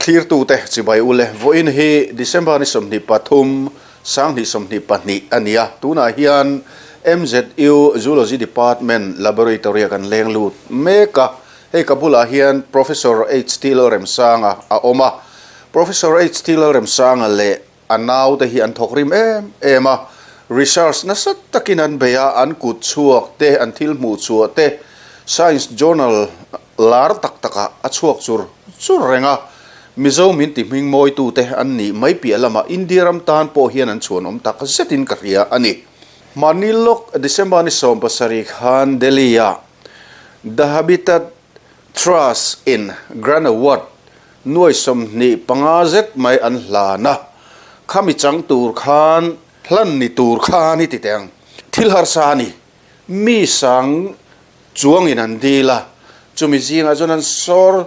Thlirtute chibai ule vawiin hi December ni 23, 2022 a ni a, tunah hian MZU Zoology Department Laboratory-a kan leng lut mek a, hei ka bulah hian Professor HT Lalremsanga a awm a, Professor HT Lalremsanga leh A naute hi an thawk rim em em a, research nasa takin an bei a, an kut chhuak te, an thil hmuh chhuah te science journal lar tak takah a chhuak chur chur reng a. Mizo min ti hming mawitute an nih mai piah lamah India ram tan pawh hian an chhuanawm tak zetin ka hria a ni. Mahni lawk December ni 17 khan Delhi-ah The Habitat Trust in Grand Award nuai 25 zet mai an hlan a, khami chang tur khan hlan ni tur khan i ti teh ang. Thil harsa a ni, mi sang chuangin an dil a, chumi zingah chuan an sawr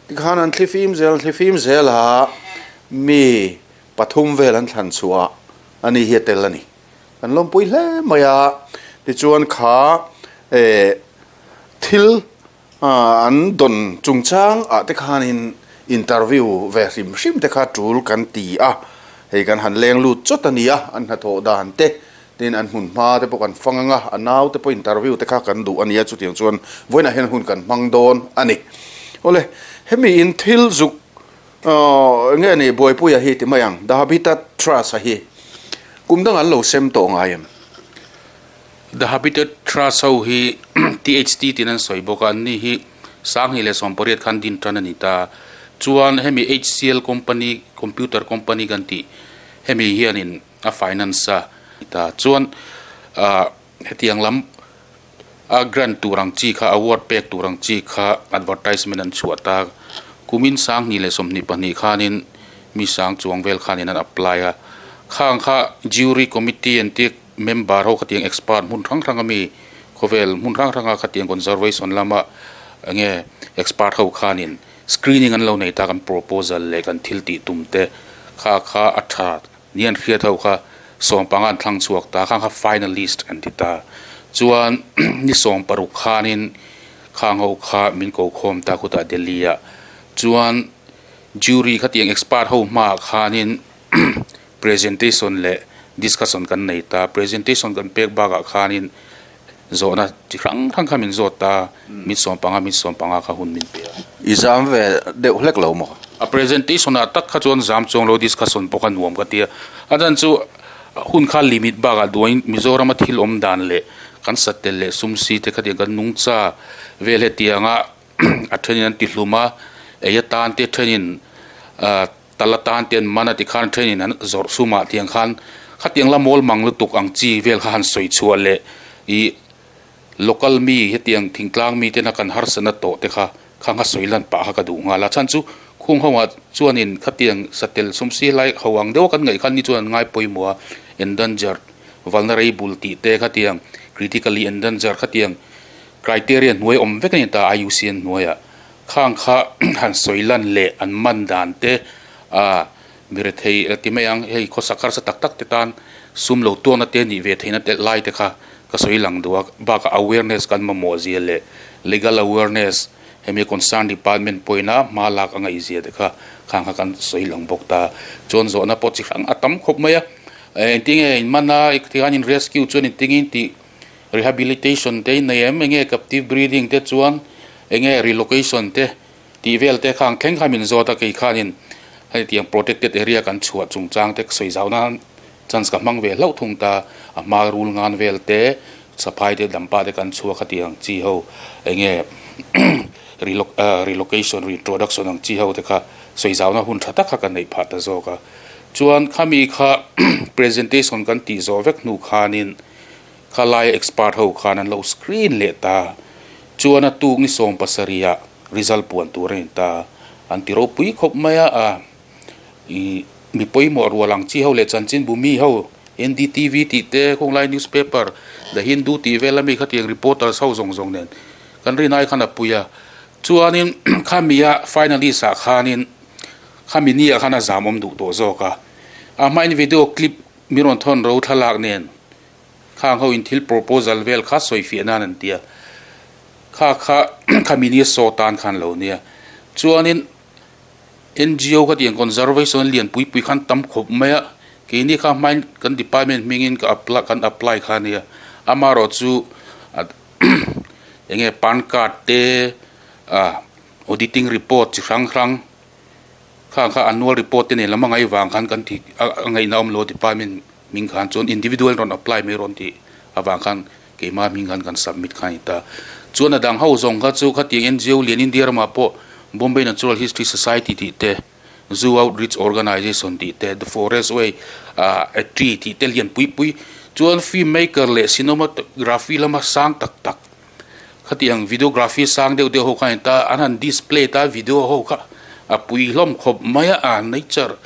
tikhan an thlifim zel an thlifim zel a, mi pathum vel an thlan chhuah a ni hi a tel a ni. Kan lawmpui hle mai a, tichuan kha eh thil an dawn chungchang ah te khanin interview ve hrim hrim te kha tul kan ti a, hei kan han leng lut chawt a ni a, an hnathawh dan te tin an hmun hma te pawh kan fang ang a, a nau te pawh interview te kha kan duh a ni a, chutiang chuan vawiinah hian hun kan hmang dawn a ni. Awle, hemi in thil zuk eng nge ni buaipuia hi ti mai ang, The Habitat Trust a hi kum dang an lo sem tawh ngai em? The Habitat Trust ho hi THT tiin an sawi bawk a, anni hi 2018 khan din tan a ni ta. Chuan hemi HCL company, computer company kan tih hemi hianin a finance a ni ta. Chuan ah hetiang lam a grant tur ang chi kha, award pek tur ang chi kha advertisement an chhuah ta. Kumin 2022 khanin mi sang chuang vel khanin an apply a. Khang kha jury committee an tih. Member ho khatiang expert hmun hrang hrang ami khawvel hmun hrang hranga khatiang conservation lama enge expert ho khanin screening an lo nei ta kan proposal leh kan thil tih tum te kha kha a tha ni an hriat ho kha sawmpanga an thlang chhuak ta khang kha finalist an ti ta chuan ni 16 khanin khang ho kha min ko khawm ta khutah Delhi ah chuan jury khatiang expert ho hmaah khanin Presentation leh discussion kan nei ta. Presentation kan pek bakah khanin zawhna chi hrang hrang kha min zawt ta, min 15, min 15 kha hun min pe a. I zam ve deuh hlek lo maw? A presentation ah tak kha chuan zam chuang lo, discussion pawh kha nuam ka ti a. A chan chu hun kha limit bakah duain Mizoram a thil awm dan leh kan satel leh sum si te khatiang kan nungcha vel hetianga a thenin an ti hlum a, ei atan te thenin ah Tal atan te an man a tikhan thenin an zawrh sumah tiang khan khatiang la mawl mang lutuk ang chi vel kha han sawi chhuah leh ih local mi hetiang thingtlang mi tena kan harsatna tawh te kha khang a sawi lan pah kha ka duh nghal a chhan chu khung ho ah chuanin khatiang satel sumsi lai ho ang deuh a kan ngaih khan ni chuan an ngai pawimawh a endangered vulnerable tih te khatiang critically endangered khatiang criteria hnuai awm vek a ni ta IUCN hnuaiah. Khang kha han sawi lan leh an man dan te ah mi rethei ti mai ang hei khawsak harsa tak tak te tan sum lo tuakna te nih ve theihna te lai te kha ka sawi lang duh a bakah awareness kan mamawh zia leh legal awareness hemi concern department pawhin a hma lak a ngaih zia te kha khang kha kan sawi lang bawk ta chuan zawhna pawh chi hrang a tam khawp mai a engtinge in man a tikhan in rescue chuan engtingin tih Rehabilitation te in nei em? Enge captive breeding te chuan enge relocation te tih vel te khang thleng kha min zawt a, kei khanin hei tiang protected area kan chhuah chungchang te ka sawi zau nan chance ka hmang ve hlauh thung ta, a hma rul ngan vel te saphai te dampa te kan chhuak a tiang chi ho enge relocation reintroduction ang chi ho te kha sawi zau na hun tha tak kha ka neih phah ta zawk a, chuan khami kha presentation kan tih zawh vek hnu khanin. Khalai expert ho khan an lo screen leh ta. Chuan a tuk ni 17 ah result puan tur a ni ta. An ti ropui khawp mai a, a i mi pawimawh rual ang chi ho leh chanchinbu mi ho NDTV tih te khawnglai newspaper The Hindu tih vel ami khatiang reporters ho zawng zawng nen kan rin ai khan a pui a. Chuanin khami a finalist ah khanin khami ni ah khan a zam awm duh tawh zawk a. A hmain video clip mi rawn thawn ro thlalak nen Khang ho in thil proposal vel kha sawi fiah nan an tia. Kha kha kha mini saw tan khan lo nia. Chuanin NGO kha tiang conservation lian pui pui khan tam khawp mai a, keini kha hmain kan department hmingin ka apply kan apply kha ania, amaherawhchu eng nge pan card te ah auditing report chi hrang hrang khang kha annual report te nen lam a ngaih vang khan kan ti a ngaihna awm lo department hming khan chuan individual rawn apply mai rawn tih avang khan keimah hming khan kan submit kha a ni ta. Chuan a dang ho zawng kha chu khatiang NGO lian India ramah pawh Bombay Natural History Society tih te, Zoo Outreach Organisation tih te, The Forest Way ah a Tree tih te lian pui pui chuan film maker leh cinematography lama sang tak tak khatiang videography sang deuh deuh ho kha a ni ta, an han display ta video ho kha a pui hlawm khawp mai a, a nature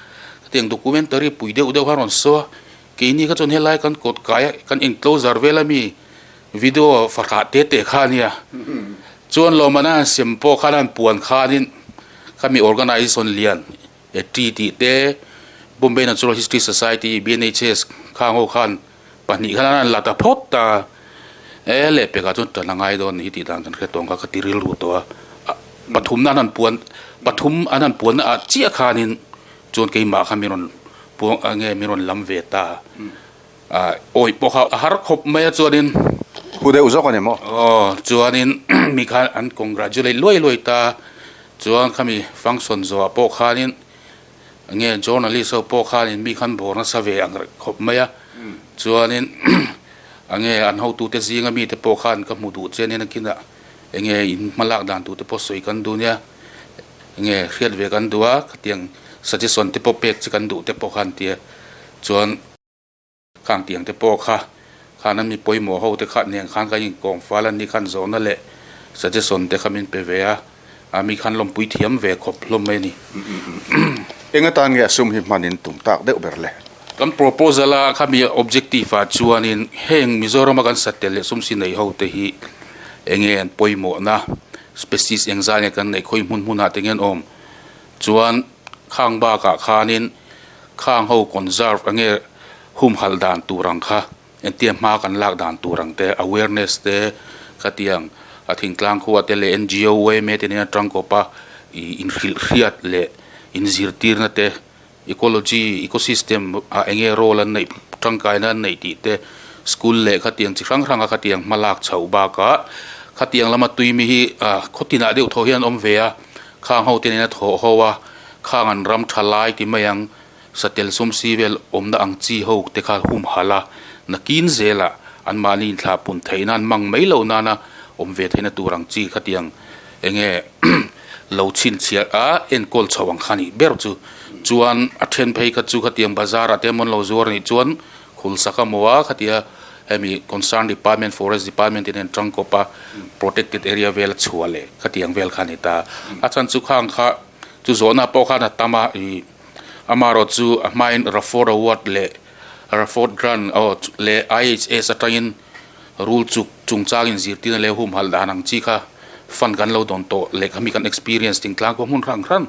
khatiang documentary pui deuh deuh kha a rawn sawi a. Keini kha chuan helai kan kawt kai a, kan enclosure vel ami video fahrah te te kha ania. Chuan lawmman a han sem pawh khan a han puan khanin khami organisation lian e T tih te Bombay Natural History Society, BNHS, khang ho khan pahnih khan an han la ta phawt ta. E lehpekah chuan tan a ngai dawn hi tih dan kan hre tawng kha ka ti rilru tawh a. Pathumna an han puan pathum an han puanna ah chiah khanin Chuan keimah kha min rawn puang a nge min rawn lam ve ta a awih pawh kha a har khawp mai a chuanin Hu deuh zawk a ni maw? Aw chuanin mi kha an congratulate luai luai ta chuan khami function zawhah pawh khanin nge journalist ho pawh khanin mi khan bawr nasa ve ang reng khawp mai a chuanin a nge an hotute zinga mite pawh khan ka hmu duh che nen a kinah enge in hmalak dan tur te pawh sawi kan duh nia. Nge hriat ve kan duh a, khatiang suggestion te pawh pek che kan duh te pawh khan tia chuan khang tiang te pawh kha khan a mi pawimawh ho te kha nen khan kan inkawm fal a ni khan zawhna leh suggestion te kha min pe ve a, a mi khan lawmpui thiam ve khawp hlawm mai a ni. Eng atan nge a sum hi hman in tum tak deuh ber le? Kan proposal a khami objective ah chuanin heng Mizoram a kan satel leh sum si nei ho te hi enge an pawimawhna Species engzah nge kan neih khawi hmun hmunah te ngen awm chuan khang bakah khanin khang ho conserve enge humhalh dan tur ang kha entia hma kan lak dan tur ang te awareness te khatiang a thingtlang khua te leh NGO yma te nena tangkawp a ih inhrilh hriat leh inzirtirna te Ecology, ecosystem ah enge role an neih tangkaina an neih tih te, school leh khatiang chi hrang hranga khatiang hma lak chhoh bakah khatiang lama tuimi hi ah khawtinah deuh thaw hian an awm ve a, khang ho te nena thawh ho a, khang an ram tha lai ti mai ang, satel sum si vel awmna ang chi ho te kha hum halh a, nakin zelah anmahni inthlah pun theihna an mang mai loh nana awm ve theihna tur ang chi khatiang enge lo chhinchhiah a enkawl chhoh ang kha nih ber chu. Chuan a then phei kha chu khatiang bazar ah te emaw an lo zuar anih chuan khulsak a maw a khatia hemi concern department forest department te nen tangkawp a protected area vel a chhuah leh khatiang vel kha a ni ta. A chhan chu khang kha chu zawhna pawh khan a tam a ih amaherawh chu a hmain Rafford award leh Rafford grant aw leh IHS atangin rul chuk chungchangin zirtirna leh humhalh dan ang chi kha fund kan lo dawn tawh leh khami kan experience thingtlang pawh hmun hrang hrang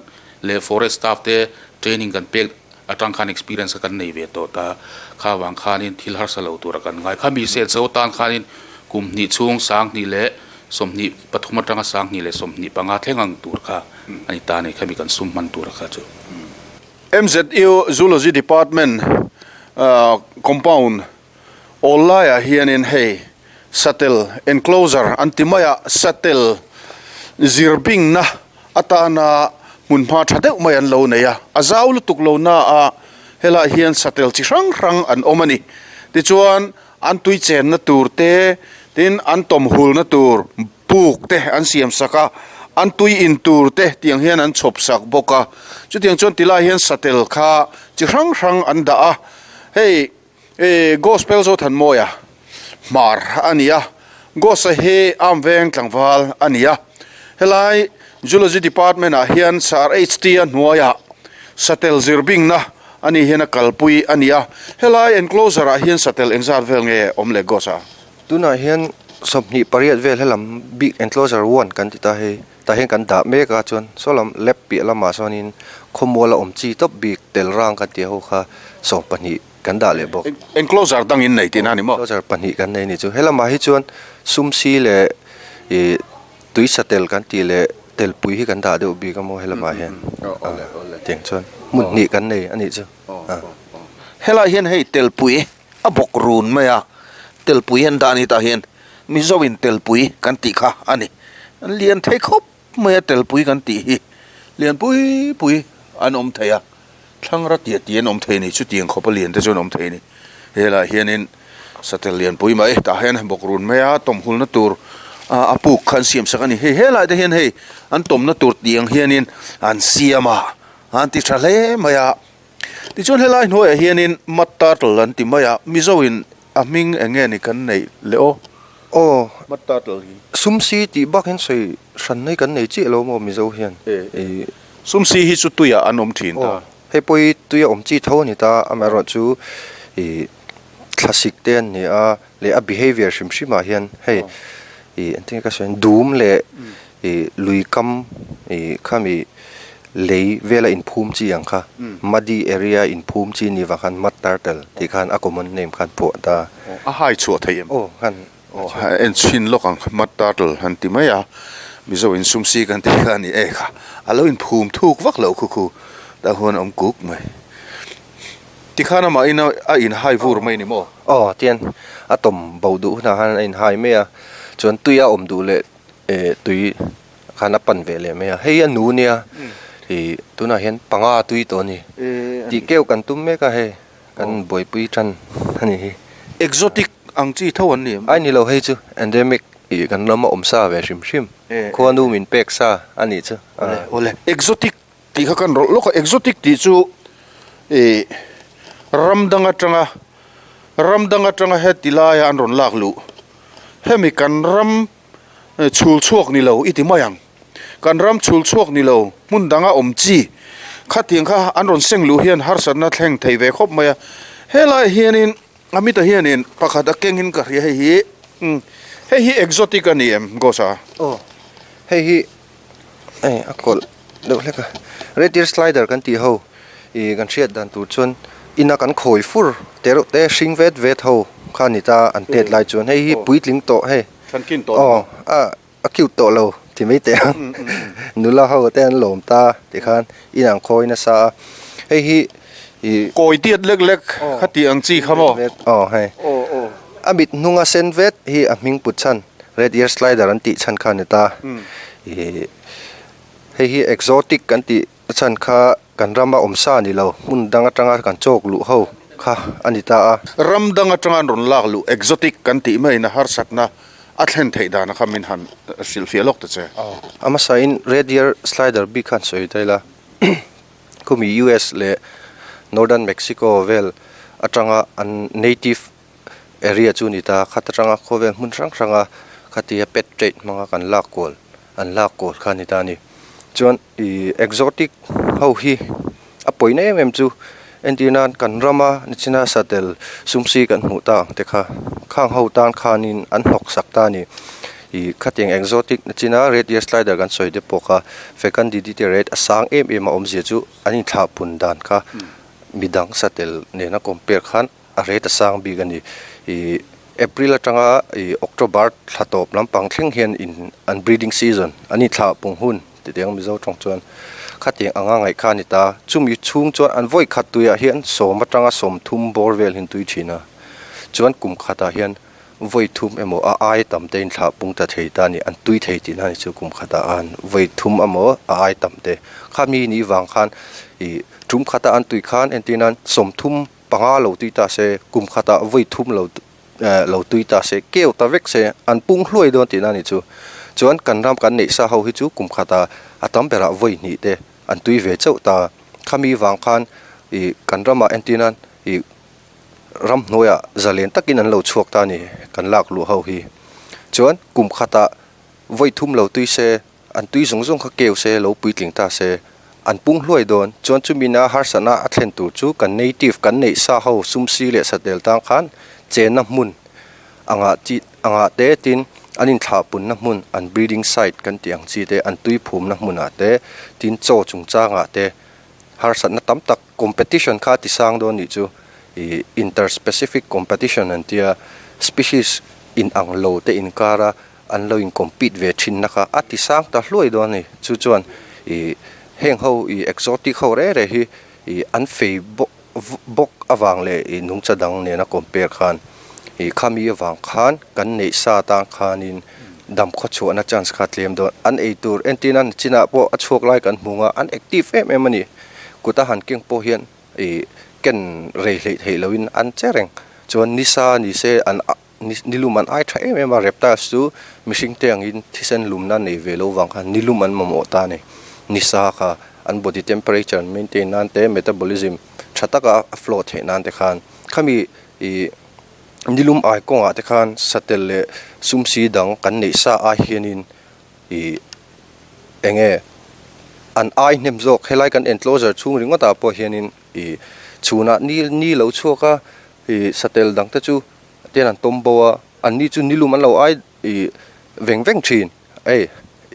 leh forest staff te training kan pek atang khan experience kha kan nei ve tawh ta. Kha vang khanin thil harsa lo tura kan ngai. Khami senso tan khanin kum hnih chhung 20 leh 23 atanga 20 leh 25 thleng ang tur kha a ni ta a ni. Khami kan sum hman tura kha chu. MZU Zoology Department compound awl laiah hianin hei satel enclosure an ti mai a, satel zir bingna atana hmunhma tha deuh mai an lo nei a, a zau lutuk lo na a helaiah hian satel chi hrang hrang an awm a ni. Tichuan an tui chenna tur te tin an tawmhulna tur puk te an siam sak a, an tui in tur te tiang hian an chhawp sak bawk a, chutiang chuan tilai hian satel kha chi hrang hrang an dah a, hei. Ih Gospel Zothanmawia hmar a ni a, Gosa hi Arm Veng tlangval a ni a. Helai Zoology Department ah hian Sir HT a hnuaiah satel zir bingna a nih hian a kalpui a ni a. Helai enclosure ah hian satel engzat vel nge awm leh Gosa? Tunah hian 28 vel helam bik enclosure one kan ti ta hei. Tah hian kan dah mek a chuan saw lam lab piah lamah sawnin khawmual a awm chi tawp bik tel rang kan tih ho kha 12 kan dah leh bawk. Enclosure dang in nei tihna a ni maw? Enclosure pahnih kan nei a ni chu. He lamah hi chuan sumsi leh ih tui satel kan tih leh Telpui hi kan dah deuh bik a maw helamah hian tiang chuan hmun hnih kan nei a nih chu. Helai hian hei telpui a bawk run mai a, telpui an dah a ni tah hian Mizo in telpui kan tih kha a ni. An lian thei khawp mai a telpui kan tih hi lian pui pui an awm thei a, thlangra tiah tih an awm thei a ni chutiang khawpa lian te chu an awm thei a ni. Helai hianin Satel lianpui mai tah hian bawk run mai a tawmhulna tur a puk kha an siam sak a ni. Hei helai te hian hei an tawmna tur tih ang hianin an siam a, an ti tha hle mai a. Tichuan helai hnuaiah hianin mud turtle an ti mai a, Mizo in a hming eng nge ni kan neih le aw? Aw, Mud turtle hi. Sumsi tih bak hian sawi hran mai kan nei chiah lo maw Mizo hian? Sumsi hi chu tuiah an awm thin ta. Aw, hei pawh hi tuia awm chi tho a ni ta, amaherawhchu ih. Thlasik te an ni a leh a behaviour hrim hrim ah hian hei ih engtin nge ka sawi ang dum leh ih lui kam ih khami lei vela inphum chi ang kha muddy area inphum chi ni vang khan mud turtle tih khan a common name khan phuah ta. A hai chhuah theih em? Aw khan Aw en chhin lawk ang mud turtle han ti mai a Mizo in sumsi kan tih kha a ni e kha a lo inphum thuk vak loh khu khu tah huan a awm kuk mai. Tikhan amah in a in hai vur mai ni maw? Aw tian a tawm bo duh hunah khan a in hai mai a, chuan tui a awm duh leh eh tui khan a pan ve leh mai a, hei a nu nia ih tunah hian panga tui tawh a ni tih keuh kan tum mek a hei kan buaipui tan a ni hi. Exotic ang chi tho an ni em? Ai ni lo hei chu endemic ih kan lama awm sa ve hrim hrim khuanu min pek sa a nih chu. Awle exotic Tih kha kan rawlh lawk a, exotic tih chu ih ram dang atanga ram dang atanga heti laia an rawn lak luh hemi kan ram chhul chhuak ni lo i ti mai ang kan ram chhul chhuak ni lo hmun danga awm chi khatiang kha an rawn seng luh hian harsatna thleng thei ve khawp mai a helaiah hianin a mita hianin pakhat a kengin ka hria hei hi hei hi exotic a ni em Gosa? Aw hei hi. Hei a kawlh deuh hlek a red deer slider kan tih ho ih kan hriat dan tur chuan ina kan khawi fur te reuh te hring vet vet ho kha a ni ta an tet lai chuan hei hi puitling tawh hei aw a a cute tawh lo ti mai teh ang nula ho te an lawm ta tikhan in an khawi nasa a hei hi ih kawi tiat lek lek kha tih ang chi kha maw aw hei a mit hnunga sen vet hi a hming put chhan. Red ear slider an tih chhan kha a ni ta. Ih hei hi exotic kan tih chhan kha kan rama awm sa a ni lo, hmun dang atanga kan chawk luh ho kha a ni ta a. Ram dang atanga an rawn lak luh exotic kan tih maiin a harsatna a thlen theih dana kha min han hrilhfiah lawk ta che. A hmasain red ear slider bik khan sawi ta ila khumi US leh Northern Mexico vel atanga an native area chu ni ta khat atanga khawvel hmun hrang hranga khatia pet trade hmanga kan lak kual an lak kual kha a ni ta a ni chuan ih exotic ho hi a pawina em em chu entir nan kan rama nichina satel sumsi kan hmuh ta ang te kha khang ho tan khanin an hnawk sak ta a ni ih khatiang exotic nichina red ear slider kan sawi te pawh kha fecundity rate a sang em em a awmzia chu an inthlahpun dan kha midang satel nena compare khan. A rate a sang bik a ni. Ih April atanga ih October thla tawp lampang thleng hian in an breeding season an inthlah pung hun ti teh ang Mizo tawng chuan khatiang anga ngaih kha a ni ta. Chumi chhung chuan an vawi khat tuiah hian sawm atanga sawmthum bawr vel hi an tui thin a. Chuan kum khatah hian vawi thum emaw a ai tam te inthlah pung ta thei ta a ni. An tui thei tihna a ni chu kum khatah khan vawi thum emaw a ai tam te. Khami ni vang khan ih tum khata an tui khan entir nan 30 Panga lo tui ta se, kum khatah vawi thum lo lo tui ta se, keu ta vek se, an pung hluai dawn tihna a ni chu. Chuan kan ram kan neih sa ho hi chu kum khatah a tam berah vawi hnih te an tui ve chauh ta. Khami vang khan ih kan ramah entir nan ih ramhnuaiah zalen takin an lo chhuak ta a ni kan lak luh ho hi. Chuan kum khatah vawi thum lo tui se, An tui zawng zawng kha keu se, lo puitling ta se, an pung hluai dawn. Chuan chumina harsatna a thlen tur chu kan native, kan neih sa ho sumsi leh satel tang khan chenna hmun angah chi angah te tin an inthlahpunna hmun, an breeding site kan tih ang chi te, an tui phumna hmunah te, tin chaw chungchangah te harsatna tam tak competition kha a ti sang dawn nih chu. Ih interspecific competition an tia, species inang lo te inkara. an lo in compete ve thin na kha a ti sang ta hluai dawn a ni. Chu chuan ih heng ho ih exotic ho reh reh hi ih an fei bawk bawk avang leh ih nungcha dang nena compare khan ih khami avang khan kan neih sa atang khanin dam khaw chhuahna chance kha tlem dawn. An ei tur entir nan chinah pawh a chhuak lai kan hmu ang a, an active em em a ni. Kut a han keng pawh hian ih ken rei hleih theih lohin an che reng. Chuan nisa ni se an nilum an ai tha em em a, reptiles chu mihring te angin thisen lumna nei ve lo vang khan nilum an mamawh ta a ni. Nisa kha an body temperature an maintain nan te metabolism tha taka a flow theih nan te khan khami ih nilum ai kawngah te khan satel leh sumsi dang kan neih sa ai hianin ih eng nge an ai hnem zawk helai kan enclosure chhung ringawt ah pawh hianin ih chhunah ni ni lo chhuak a ih satel dang te chu ten an tawm bo a an ni chu nilum an lo ai ih veng veng thin hei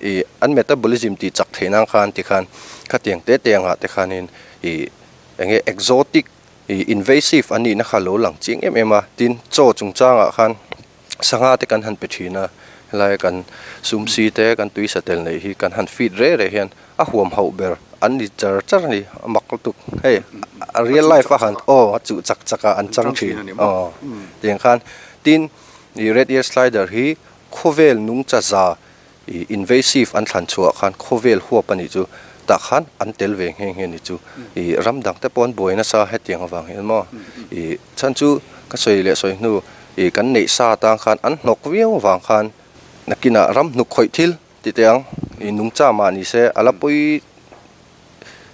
ih an metabolism tih chak theih nan khan tikhan khatiang te te angah te khanin ih eng nge exotic ih invasive an nihna kha lo lang chiang em em a tin chaw chungchangah khan Sangha te kan han pe thin a, helai kan sumsi te kan tui satel neih hi kan han feed reh reh hian a huam hauh ber an ni char char a ni, a mak lutuk hei a real life a han aw a chuh chak chak a an chang thin aw tiang khan tin ih red ear slider hi khawvel nungcha za Ih invasive an thlan chhuah khan khawvel huap a nih chu tah khan an tel ve nghe nghe a ni chu. Ih ram dang te pawh an buai nasa hetiang avang hian maw. Ih chhan chu ka sawi leh sawi hnu ih kan neih sa atang khan an hnawk viau avang khan nakinah ram hnuk khawih thil ti teh ang ih nungcha mah ni se a la pawi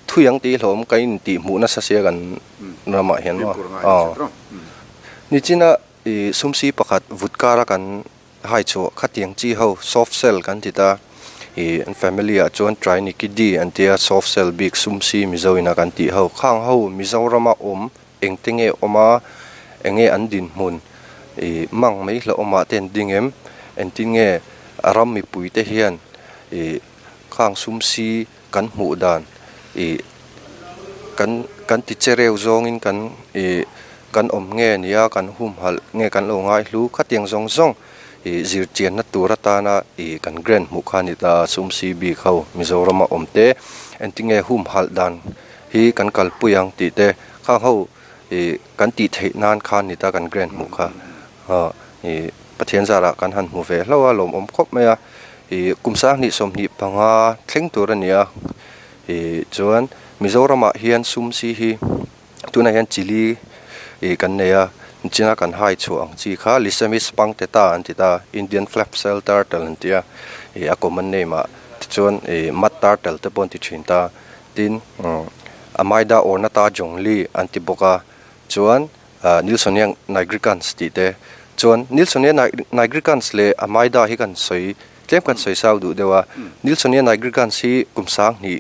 thui ang tih hlawm ka intih hmuh nasa sia kan ramah hian maw. Aw nichina ih sumsi pakhat vut kara kan Hai chu khatiang chi ho soft shell kan ti ta ih an family ah chuan Trionychidae an tia soft shell bik sumsi Mizo ina kan tih ho khang ho Mizorama awm engte nge awm a enge an dinhmun ih mang mai hlauhawmah te an ding em engtin nge a ram mipui te hian ih khang sumsi kan hmuh dan ih kan kan ti che reu zawngin kan ih kan awm nge nia kan humhalh nge kan lo ngai hlu khatiang zawng zawng ih zir chianna tur atana ih kan grant hmuh kha a ni ta sumsi bik ho Mizorama awm te engtinge humhalh dan hi kan kalpui ang tih te khang ho ih kan tih theih nan khan ni ta kan grant hmuh kha aw ih Pathian zarah kan han hmu ve hlauh a lawmawm khawp mai a ih kum 20 25 thleng tur a ni a ih chuan Mizoramah hian sumsi hi tunah hian chili ih kan nei a china kan hai chhuah ang chi kha Lissemys punctata an ti ta Indian flap shell turtle an ti a ih a common name ah tichuan ih mud turtle te pawh an ti thin ta tin Amyda ornata jongli an ti bawk a chuan Nilsonia nigricans tih te chuan Nilsonia nigricans leh Amyda hi kan sawi tlem kan sawi sau duh deuh a Nilsonia nigricans hi kum 2000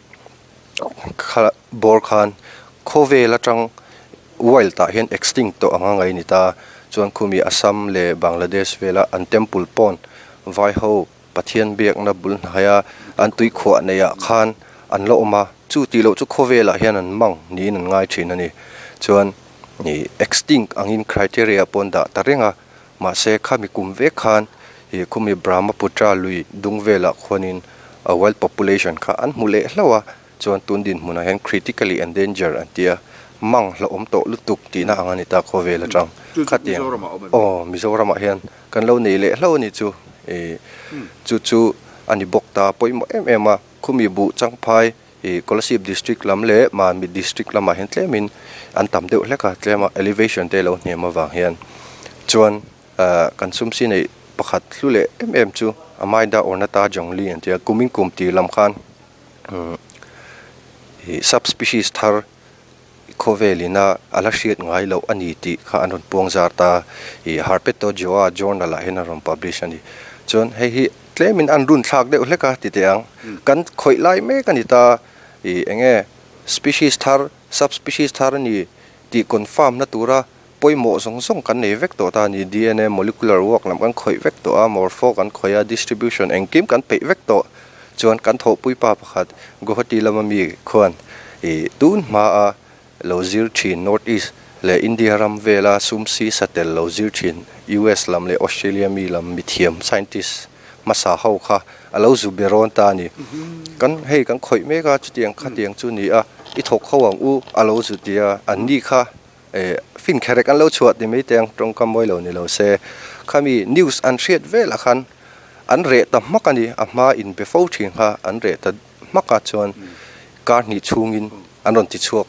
kha bawr khan khawvel atang wild ah hian extinct tawh anga ngaih a ni ta chuan khumi Assam leh Bangladesh vela an temple pawn vai ho Pathian biakna bul hnaia an tui khuah neihah khan an la awm a, chu tih loh chu khawvelah hian an mang niin an ngai thin a ni. Chuan ih extinct angin criteria pawh an dah ta reng a, mahse khami kum vek khan ih khumi Brahmaputra lui dung velah khuanin a wild population kha an hmu leh hlauh a, chuan tun dinhmunah hian critically endangered an ti a, mang hlauhawm tawh lutuk tihna ang a ni ta khawvel atang khatiang aw Mizoramah hian Kan lo nei leh hlauh a ni chu ih chu chu a ni bawk ta pawimawh em em a khumi buh changphai ih Kolasib district lam leh Mamit district lamah hian tlemin an tam deuh hlek a tlema elevation te lo hniam avang hian chuan ah kan sumsi neih pakhat hlu leh em em chu Amyda Ornata Jongli an tia kumin kum tir lam khan umm ih sub species thar Khawvel ina a la hriat ngai loh a ni tih kha an rawn puang zar ta. Ih Herpetozoa journal ah hian an rawn publish a ni. Chuan hei hi tlemin an run thlak deuh hlek a ti teh ang. Kan khawih lai mek a ni ta. Ih eng nge species thar, subspecies thar a ni tih confirm na tura pawimawh zawng zawng kan nei vek tawh ta a ni. DNA molecular work lam kan khawih vek tawh a, morpho kan khawih a, distribution engkim kan peih vek tawh. Chuan kan thawhpui pa pakhat Guwahati lama mi khuan ih tun hmaa lo zir thin North East leh India ram vela sumsi satel lo zir thin US lam leh Australia mi lam mithiam scientist. hmasa ho kha a lo zu be rawn ta a ni. Kan hei kan khawih mek a chutiang khatiang chu ni a, i thawk ho ang u a lo zu ti a, an ni kha eh fin kherek an lo chhuah ti mai teng tawngkam mawi lo ni lo se. Khami news an hriat velah khan an reh ta hmak a ni, a hma in be fo thin kha an reh ta hmak a chuan kar hnih chhungin an rawn ti chhuak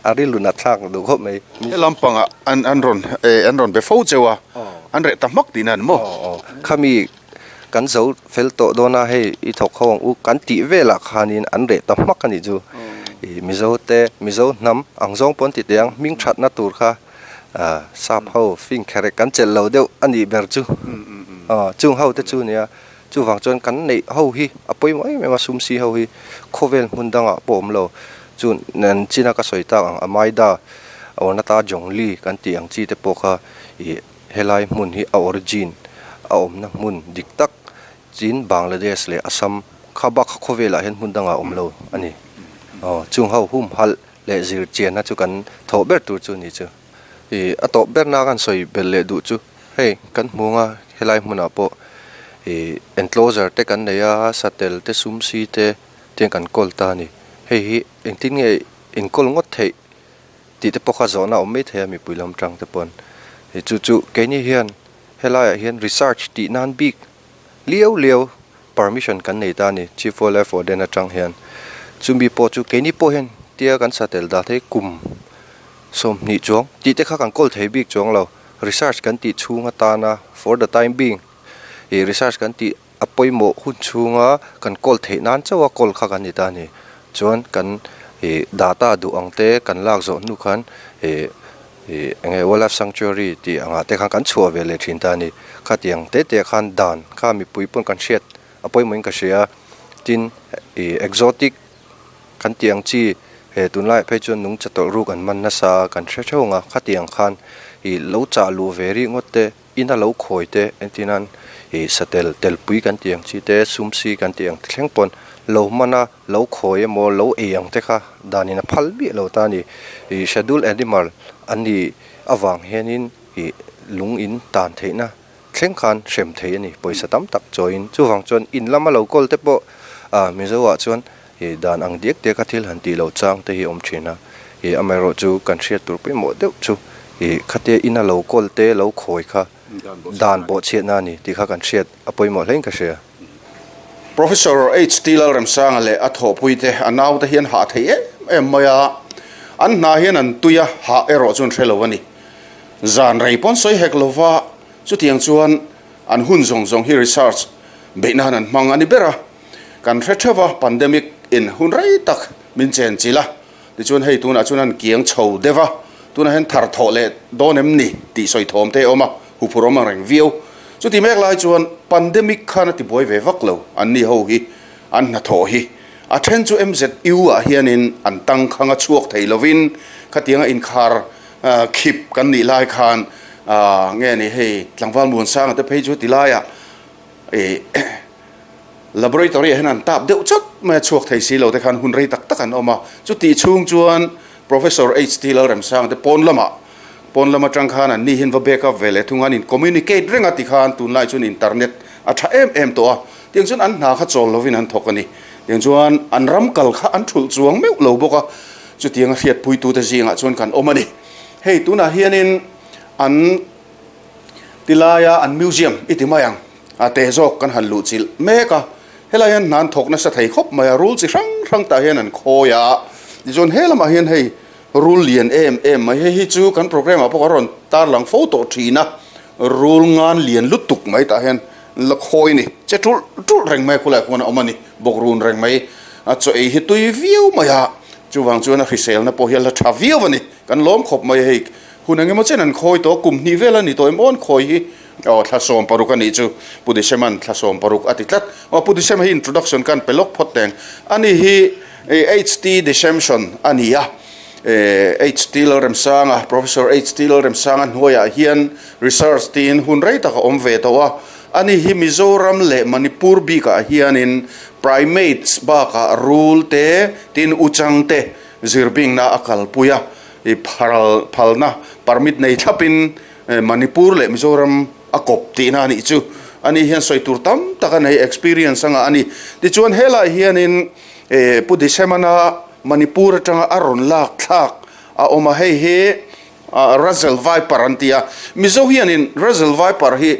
a rilru nat thlak duh khawp mai. He lampangah an an rawn eh an rawn be fo cheu a, an reh ta hmak tihna an maw? Khami kan zo fel tawh dawn a hei i thawk ho ang u kan tih velah khanin an reh ta hmak a nih chu. Ih Mizo te Mizo hnam ang zawng pawn ti teh ang hming thatna tur kha ah sap ho fing kherek kan chelh lo deuh a nih ber chu. Aw chung ho te chu nia. Chuvang chuan kan neih ho hi a pawimawh em em a, sum si ho hi khawvel hmun dangah pawh awm lo. Chu nan china ka sawi tak ang a Maida Ornata Jongli kan tih ang chi te pawh kha ih helai hmun hi a origin a awmna hmun dik tak chin Bangladesh leh Assam kha bak kha khawvelah hian hmun dangah awm lo a ni. Aw chung ho humhalh leh zir chianna chu kan thawh ber tur chu ni chu. Ih a tawp berna kan sawi belh leh duh chu hei kan hmu anga helai hmunah pawh ih enclosure te kan nei a satel te sum si te tiang kan kawl ta a ni hei hi engtin nge inkawl ngawt theih tih te pawh kha zawhna a awm mai thei a mipui lam tang te pawn ih chu chu keini hian helaiah hian research tih nan bik liau liau permission kan nei ta a ni Chief Wildlife Warden atang hian chumi pawh chu keini pawh hian tia kan satel dah thei kum 20 chuang tih te kha kan kawl thei bik chuang lo research kan tih chhung atana for the time being ih research kan tih a pawimawh hun chhunga kan kawl theih nan chauh a kawl kha kan ni ta a ni chuan kan ih data duh ang te kan lak zawh hnu khan ih ih eng nge wildlife sanctuary tih angah te khan kan chhuah ve leh thin ta a ni khatiang te te khan dan kha mipui pawn kan hriat a pawimawhin ka hria tin ih exotic Kan tih ang chi, he tunlaiah phei chuan nungcha tawlh ruk an man nasa a, kan hre theuh ang a, khatiang khan ih lo chah luh ve rih ngawt te, ina lo khawi te, entirnan ih satel telpui kan tih ang chi te, sumsi kan tih ang te thleng pawn lo man a, lo khawi emaw lo ei ang te kha danin a phal miah lo ta a ni. Ih schedule animal an nih avang hianin ih lung in tan theihna thleng khan hrem thei a ni, pawisa tam tak chawiin. Chuvang chuan in lama lo kawl te pawh ah Mizo ah chuan ih dan ang diak diak a thil han tih loh chang te hi a awm thin a, ih amaherawh chu kan hriat tur pawimawh deuh chu ih khatia ina lo kawl te lo khawi kha dan bawhchhiatna a ni tih kha kan hriat a pawimawh hlein ka hria. Professor HT Lalremsanga leh a thawhpui te a naute hian hah thei em em mai a, an hna hian an tui a, hah erawh chu an hre lo a ni. Zan rei pawn sawi hek lova chutiang chuan an hun zawng zawng hi research beih nan an hmang a ni ber a. Kan hre theuh a, pandemic in hun rei tak min chen chilh a, tichuan hei tunah chuan an kiang chho deuh a, tunah hian thar thawh leh dawn em ni tih sawi thawm te a awm a, huphur awm ang reng viau. Chuti mek lai chuan pandemic khan a ti buai ve vak lo, an ni ho hi an hnathawh hi a then chu MZU ah hianin an tangkhang a chhuak thei lovin khatianga inkhar Khip kan nih lai khan nge ni hei tlangval Muansanga te phei chu ti laiah ih laboratory ah hian an tap deuh chawt mai a chhuak thei si lo te khan hun rei tak tak an awm a, chutih chhung chuan Professor HT Lalremsanga te pawn lamah pawn lam atang khan an ni hian va back up ve leh thung a, an in communicate reng a ti khan tunlai chuan internet a tha em em tawh a, tiang chuan an hna kha chawl lovin an thawk a ni, tiang chuan an ram kal kha an thulh chuang meuh lo bawk a. Chutianga hriatpuitute zingah chuan kan awm a ni. Hei tunah hianin an tilaia an museum i ti mai ang a te zawk kan han luhchilh mek a, helai hian hna an thawk nasa thei khawp mai a, rul chi hrang hrang tah hian an khawi a, tichuan he lamah hian hei rul lian em em mai, hei hi chu kan programme ah pawh kan rawn tarlang fo tawh thin a, rul ngan lian lutuk mai tah hian la khawi a ni, che tulh tulh reng mai a khulaiah khuan a awm a ni, bawk run reng mai a chaw ei hi tui viau mai a. Chuvang chuan a hriselna pawh hi a la tha viau a ni. Kan lawm khawp mai a hei. Hun eng emaw chen an khawi tawh, kum hnih vel a ni tawh em aw an khawi hi. Aw thla 16 a nih chu Pu Disema'n thla 16 a ti tlat. Aw Pu Disema hi introduction khan pe lawk phawt teng. Ani hi HT Desemson a ni a. HT Lalremsanga, Professor HT Lalremsanga hnuaiah hian research tiin hun rei tak a awm ve tawh a. Ani hi Mizoram leh Manipur bikah hianin primates bakah rul te, tin uchang te zirbingna a kalpui a, i phal phalna permit nei thlapin Manipur leh Mizoram a kawp tihna a nih chu. Ani hian sawi tur tam tak a nei, experience a ngah a ni. Tichuan helaiah hianin Pu Disemana Manipur atanga a rawn lak thlak a awm a, hei hi Russell Viper an ti a. Mizo hianin Russell Viper hi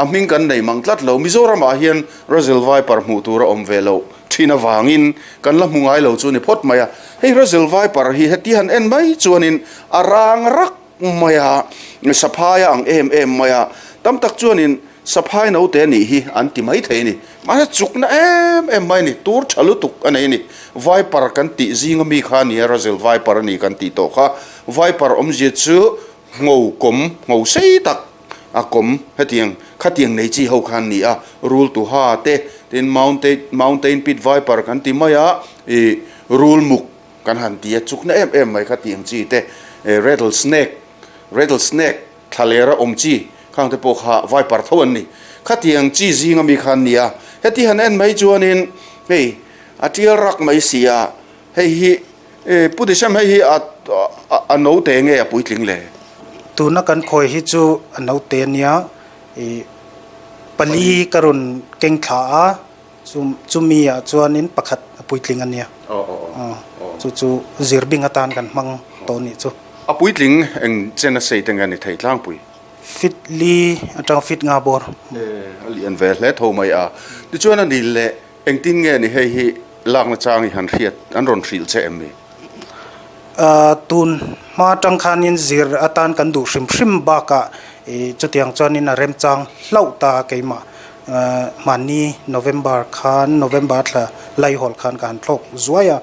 a hming kan nei mang tlat lo. Mizoramah hian Russell Viper hmuh tur a awm ve loh thin avangin kan la hmu ngai lo chu ni phawt mai a. Hei Russell Viper hi heti han en mai chuanin a rang rak mai a, saphai a ang em em mai a. Tam tak chuanin saphai note nih hi an ti mai thei a ni. Mahse chukna em em mai a ni, tur tha lutuk a nei a ni. Viper kan tih zinga mi kha a ni a, Russell Viper a ni kan tih tawh kha. Viper awmzia chu ngho kawm, ngho sei tak a kawm hetiang khatiang nei chi ho kha an ni a, rul tuha te, tin mountain mountain pit viper kan ti mai a, ih rul muk kan han ti a, chukna em em mai khatiang chi te, rattle snake, rattle snake thlalera awm chi khang te pawh kha viper tho an ni. Khatiang chi zinga mi kha an ni a, heti han en mai chuanin hei a tial rak mai si a, hei hi E Pu Disem hei hi a a note nge a puitling le? Tuna kan khawi hi chu a note a nia, i pali ka rawn keng thla a, chu chumi ah chuanin pakhat a puitling a nia. Chu chu zir bing atan kan hmang tawh nih chu. A puitling eng chen a sei te nge a ni thei tlangpui? Fit li atang fit nga bawr. E a lian ve hle tho mai a, tichuan a ni leh Engtin nge ni hei hi lakna chang i han hriat an rawn hrilh che em ni? Tun hma atang khanin zir atan kan duh hrim hrim bakah chutiang chuanin a remchang hlauh ta keimah hmanni November khan November thla laihawl khan ka han thlawk zuai a,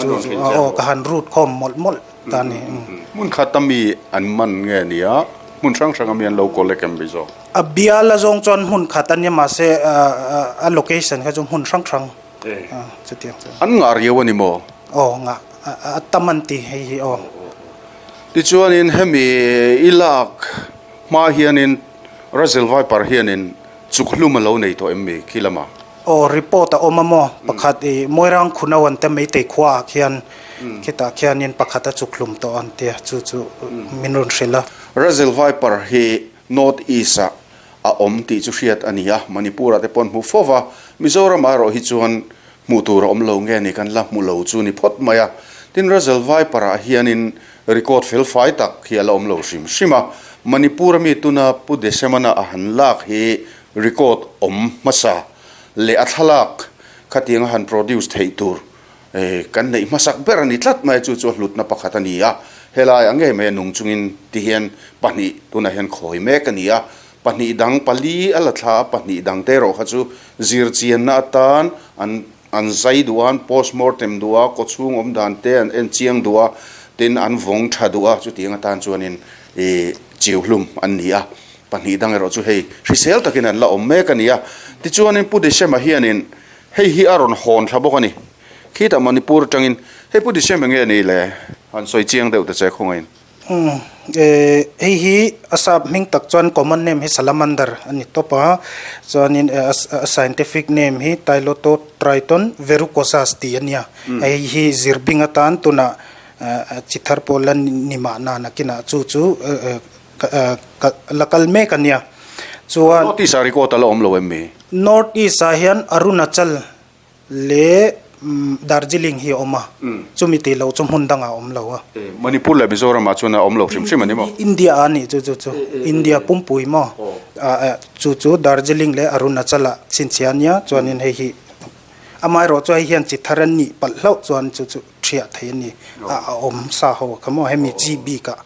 chu aw ka han rut khawm mawlh mawlh ta a ni. Hmun khat a mi an man nge nia hmun hrang hrang a mi an lo collect em ni zawk? A bial a zawng chuan hmun khat a nia mahse a location kha chu hmun hrang hrang chutiang chuan. An ngah riau a ni maw? Aw ngah a tam an ti hei hi aw. Tichuanin hemi i lak hma hianin Russell Viper hianin chuk hlum a lo nei tawh em mi khi lamah? Aw report a awm a maw pakhat i Moirang Khuno an te Meitei khua ah khian khitah khianin pakhat a chuk hlum tawh an tia chu chu min rawn hrilh a. Russell Viper hi North East ah a awm tih chu hriat a ni a, Manipur ah te pawh an hmu fo va, Mizoram ah erawh hi chuan hmuh tur a awm lo nge ni kan la hmu lo chu ni phawt mai a. Tin, Russell Viper ah hianin record fel fai tak hi a la awm lo hrim hrim a, Manipur a mi tuna Pu Desemana a han lak hi record awm hmasa leh a thlalak khatiang a han produce theih tur Kan neih hmasak ber a ni tlat mai, chu chu a hlutna pakhat a ni a. Helai a ngei mai a nung chungin ti hian pahnih tunah hian khawi mek a ni a. Pahnih dang pali a la thla a, pahnih dang te erawh kha chu zirchianna atan an an zai duh a, an postmortem duh a, kawchhung awm dan te an en chiang duh a, tin an vawng tha duh a, chutiang atan chuanin ih chiu hlum an ni a. Pahnih dang erawh chu hei hrisel takin an la awm mek a ni a. Tichuanin Pu Deshema hianin Hei hi a rawn hawn thla bawk a ni. Khitah Manipur atangin hei Pu Disem enge ni le? Han sawi chiang deuh ta che khawngaiin. Umm eh hei hi a sap hming tak chuan common name hi salamander a ni tawp a, chuanin a scientific name hi Tylototriton verrucosus tih a nia. Hei hi zirbing atan tunah chi thar pawh la ni mahna nakinah chu chu la kal mek a nia. Chuan. North East ah record a la awm lo em mi? North East ah hian Arunachal leh Darjeeling hi a awm a, chumi tih loh chu hmun dangah a awm lo a. Manipur leh Mizoram ah chuan a awm lo hrim hrim a ni maw? India ah a nih chu chu chu, India pumpui maw? Chu chu Darjeeling leh Arunachal ah chhinchhiah a nia, chuanin hei hi amaherawh chu hei hian chi thar an nih palh hlauh chuan chu chu ṭhiah thei a ni, a awm sa ho kha maw hemi chi bikah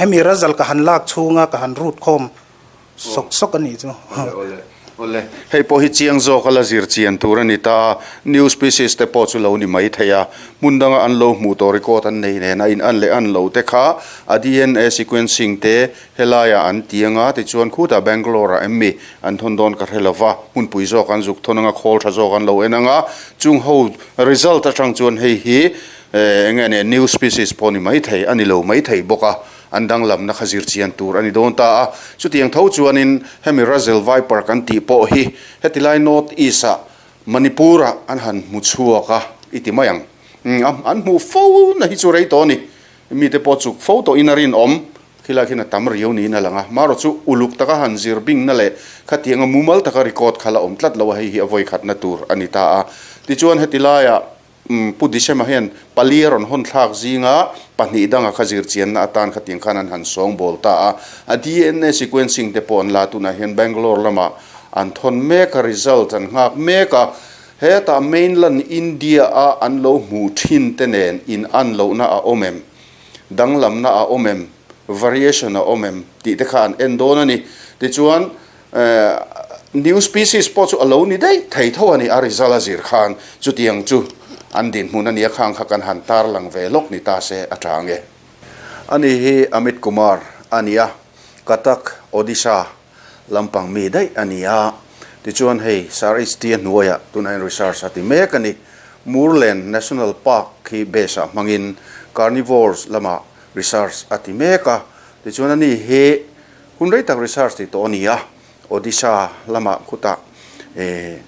hemi result ka han lak chhunga ka han root khawm Sawk sawk a nih chu. Awle awle awle. Hei pawh hi chiang zawk a la zir chian tur a ni ta a, new species te pawh chu lo ni mai thei a, hmun danga an lo hmuh tawh record an nei nen a in an leh an lo te kha a DNA sequencing te helaiah an ti anga tichuan khutah Bangalore ah em mi an thawn dawn ka hre lova, hmunpui zawk an zuk thawn anga khawl tha zawk an lo en anga chung ho result atang chuan hei hi eng nge new species pawh ni mai thei a ni lo mai thei bawk a. An danglamna kha zir chian tur a ni dawn ta a. Chutiang tho chuanin hemi Russell Viper kan tih pawh hi heti lai North East-ah Manipur-ah an han hmu chhuak a i ti mai ang. An hmuh fo na hi chu rei tawh a ni. Mite pawh chuk fo tawhin a rinawm. Khilai khian a tam riau niin a lang a, marawh chu uluk taka han zir bingna leh khatianga mumal taka record kha la awm tlat lo a, hei hi a vawikhatna tur a ni ta a. Tichuan heti laiah Pu Disema hian pali a rawn hawn thlak zinga pahnih danga kha zir chianna atan khatiang khan an han sawng bawl ta a, a DNA sequencing te pawh an la tunah hian Bangalore lamah an thawn mek a, result an nghak mek a, hetah mainland India a an lo hmuh thin te nen in an lohna a awm em? Danglamna a awm em? Variation a awm em? Tih te kha an en dawn a ni. Tichuan, new species pawh chu a lo ni daih thei tho a ni, a result a zir khan chutiang chu an dinhmun a nia khang kha kan han tarlang ve lawk ni ta se a tha ang e. Ani hi Amit Kumar a ni a, Cuttack, Odisha lampang mi daih a ni a. Tichuan hei Sir HT a hnuaiah tunah hian research a ti mek a ni. Murlen National Park hi base ah hmangin carnivores lamah research a ti mek a. Tichuan ani hi hun rei tak research ti tawh a ni a. Odisha lamah khutah eh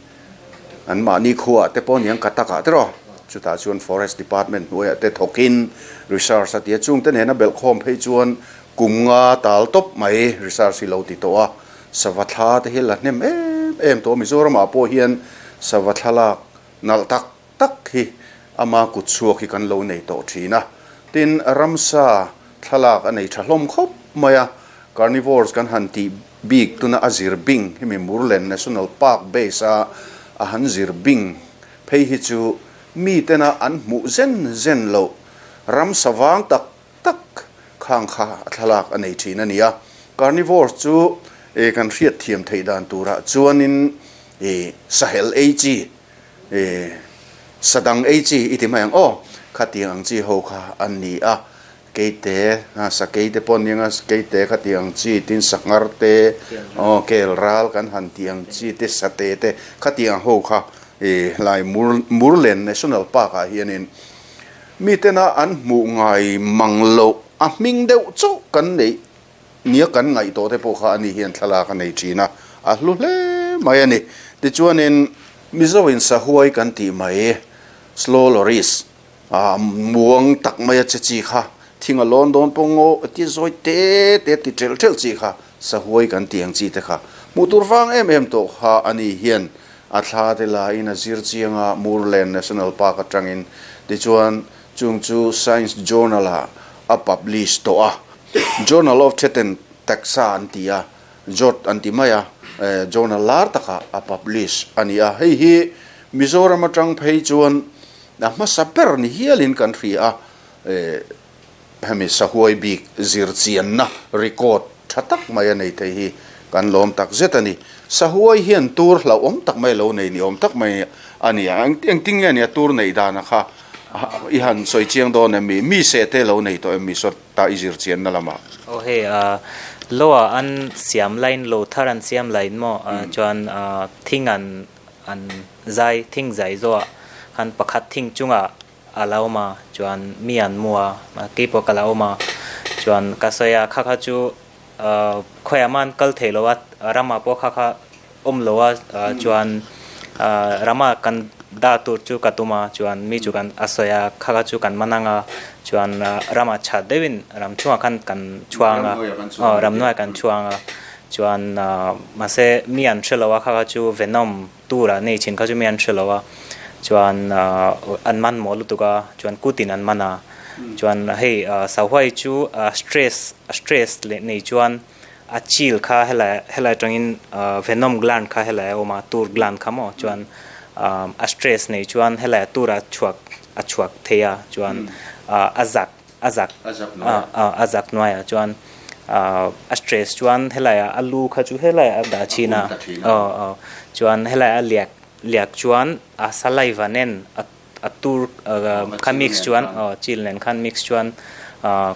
an mahni khuaah te pawh aniang Cuttack ah te rawh. Chutah chuan Forest Department hnuaiah te thawkin research a ti a. Chungte nena belhkhawm phei chuan Kum nga tal tawp mai research hi lo ti tawh a, sava thla te hi la hnem em em tawh a, Mizoramah pawh hian sava thlalak nalh tak tak hi ama kut chhuak hi kan lo nei tawh thin a, tin ramsa thlalak a nei tha hlawm khawp mai a, carnivores kan han tih bik tuna a zir bing hemi Murlen National Park base a a han zir bing phei hi chu mi tena an hmuh zen zen loh ramsa vang tak tak khang kha a thlalak a nei thin a ni a. Carnivores chu eh kan hriat thiam theih dan turah chuanin eh sahel ei chi eh sadang ei chi i ti mai ang aw, khatiang ang chi ho kha an ni a. Keite a sakei te pawh an ni ang a, keite khatiang ang chi tin sanghar te aw kel ral kan han tih ang chi te sate te khatiang ho kha eh hlai Murlen National Park ah hianin Mitena an hmuh ngai mang loh a hming deuh chauh kan neih nia kan ngaih tawh te pawh kha ani hian thlalak a nei thin a, a hlu hle mai a ni. Tichuanin Mizo in sahuai kan tih mai slow loris a muang tak mai a che chi kha thing a lawn dawn pawh ngaw ti zawi te te ti ṭelh ṭelh chi kha sahuai kan tih ang chi te kha hmuh tur vang em em tawh kha ani hian A thla te laiin a zir chiang a, Murlen National Park atangin. Tichuan, chung chu Science Journal-ah a publish tawh a. Journal of Threatened Taxa an ti a, JOT an ti mai a, journal lar takah a publish a ni a. Hei hi Mizoram atang phei chuan a hmasa ber ni hialin kan hria a, Hemi sahuai bik zir chianna record tha tak mai a nei thei hi kan lawm tak zet a ni. Sahuai hian tur hlauhawm tak mai lo nei ni awm tak mai a ni a. Engtin nge nia tur neih dana kha i han sawi chiang dawn em mi? Mi seh te lo nei tawh em mi saw ta i zir chianna lamah? Aw hei lo ah an siam line lo thar an siam line maw chuan thing an an zai thing zai zawh ah khan pakhat thing chungah a la awm a chuan mi an mu a keipawh ka la awm a chuan ka sawi a kha kha chu ahh khawiah mah an kal thei lo a ramah pawh kha kha awm lo a chuan ahh ramah kan dah tur chu ka tum a chuan mi chu kan a sawi a kha kha chu kan man ang a chuan ramah chhat deuhin ram chhungah khan kan chhuang a aw ramhnuaiah kan chhuang a chuan ahh mahse mi an hre lo a kha kha chu venom Tur ah nei thin kha chu mi an hre lo a, chuan an man maw lutuk a, chuan kutin an man a, chuan hei Sahuai chu stress stress leh nei chuan a chil kha helai helai atangin venom gland kha helai a awm a, tur gland kha maw chuan a stress nei chuan helai a tur a chhuak a chhuak thei a, chuan a zak a zak a zak hnuaiah chuan a stress chuan helaiah a lu kha chu helaiah a dah thin a aw aw chuan helaiah a liak liak chuan a saliva nen a tur kha mix chuan aw chil nen khan mix chuan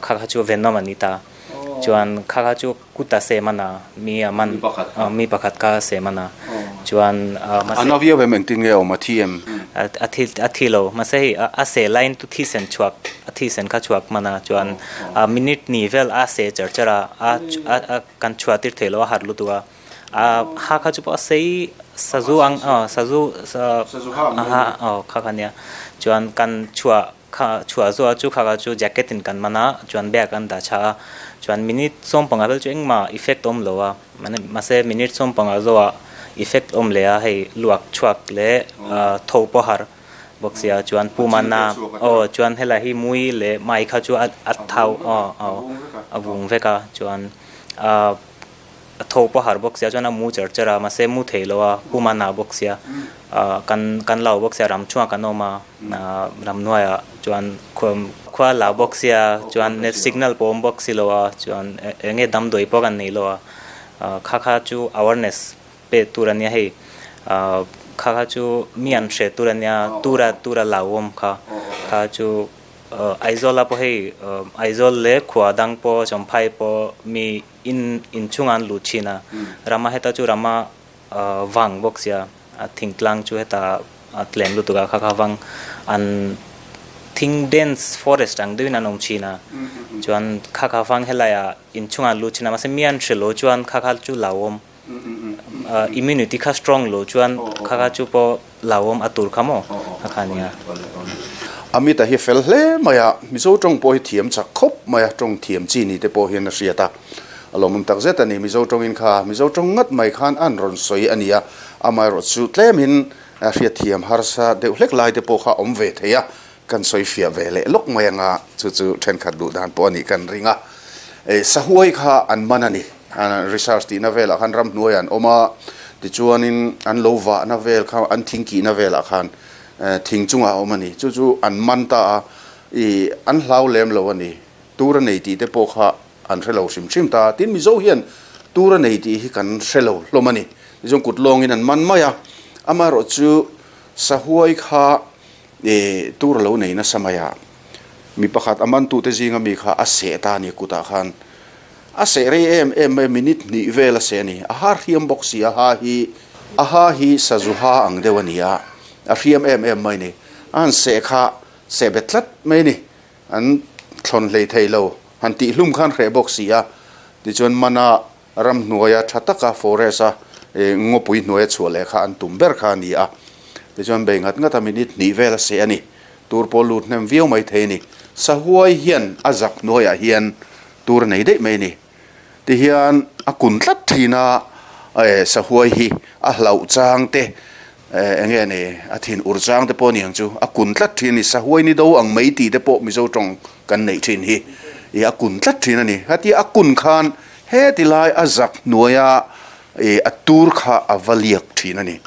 kha kha chu venom a ni ta chuan kha kha chu kuta sem a na mi a man mi pakhat kha sem a na chuan A na viau em engtin nge a awm a thi em? A thi a thi lo mahse hei a seh laiin tu thisen chhuak a thisen kha chhuak hman a chuan minute ni vel a seh char char a a kan chhuah tir theih loh a harh lutuk a a ha kha chu pawh a sei sazu ang aw sazu ha aw kha kha nia chuan kan chhuah. Kha chhuah zuah chu kha kha chu jacket in kan man a, chuan bag an dah tha a, chuan minute 15 vel chu engmah effect awm lo a, mahse minute 15 zawhah effect awm leh a, hei luak chhuak leh tho pawh har bawk sia, chuan pumana aw chuan helai hi mui leh mai kha chu a thau aw aw a vung vek a, chuan ah. A tho pawh har bawk sia chuan a mu cher cher a mahse mu thei lo a pum a na bawk sia ah kan kan lau bawk sia ram chungah kan awm a ah ramhnuaiah chuan khua la bawk sia chuan net signal pawh awm bawk si lo a chuan eng nge damdawi pawh kan nei lo a ah kha kha chu awareness pe tur a nia hei ah kha kha chu mi an hre tur a nia tura tura lau awm kha kha chu. Aizawl a pawh hei Aizawl leh khua dang pawh Champhai pawh mi in inchhungah an lut thin a, rama heta chu rama vang bawk sia thingtlang chu heta a tlem lutuk a kha kha vang an thing dense forest ang deuhin an awm thin a chuan kha kha vang helaiah inchhungah an lut thin a mahse mi an hre lo chuan kha kha chu hlauhawm immunity kha strong lo chuan kha kha chu pawh hlauhawm a tur kha maw kha kha nia. Amit-a hi fel hle mai a, Mizo tawng pawh hi thiam chak khawp mai a, tawng thiam chi ni te pawh hian a hriat a, a lawmawm tak zet a ni. Mizo tawngin kha Mizo tawng ngat mai khan an rawn sawi a ni a, amaherawh chu tlemin hriat thiam harsa deuh hlek lai te pawh kha awm ve thei a, kan sawi fiah ve leh lawk mai anga chu chu thenkhat duh dan pawh a nih kan ring a. Sahuai kha an man a ni. Research tihna velah khan ramhnuaiah an awm a, tichuanin an lo vahna vel kha an thingkihna velah khan thing chungah a awm a ni. Chu chu an man ta a, ih an hlau lem lo a ni. Tur a nei tih te pawh kha an hre lo hrim hrim ta a. Tin, Mizo hian tur a nei tih hi kan hre lo hlawm a ni. Tichuan kut lawngin an man mai a, amaherawhchu sahuai kha E, tur a lo nei nasa mai a, mi pakhat a mantute zinga mi kha a seh ta a ni kutah khan. A seh rei em em mai, minute hnih vel a seh a ni. A ha hriam bawk si, a ha hi, a ha hi sazu ha ang deuh a ni a, a hriam em em mai a ni. A han seh kha seh bet tlat mai a ni, an thlawn hlei thei lo, han tihhlum khan hreh bawk si a, tichuan mana Ramhnuaia tha taka forest a ngawpui hnuaia chhuah leh kha an tum ber kha a ni a. Tichuan bei ngat ngat a minute hnih vel a seh a ni. Tur pawh lut hnem viau mai thei a ni. Sahuai hian a zak hnuaiah hian tur a nei daih mai a ni. Tihian a kun tlat thin a, sahuai hi a hlauh chang te eng nge ni a thin ur chang te pawh a ni ang chu a kun tlat thin a ni. Sahuai ni do ang mai tih te pawh Mizo tawng kan neih thin hi a kun tlat thin a ni. Hetia a kun khan Heti lai a zak hnuaia ih a tur kha a va liak thin a ni.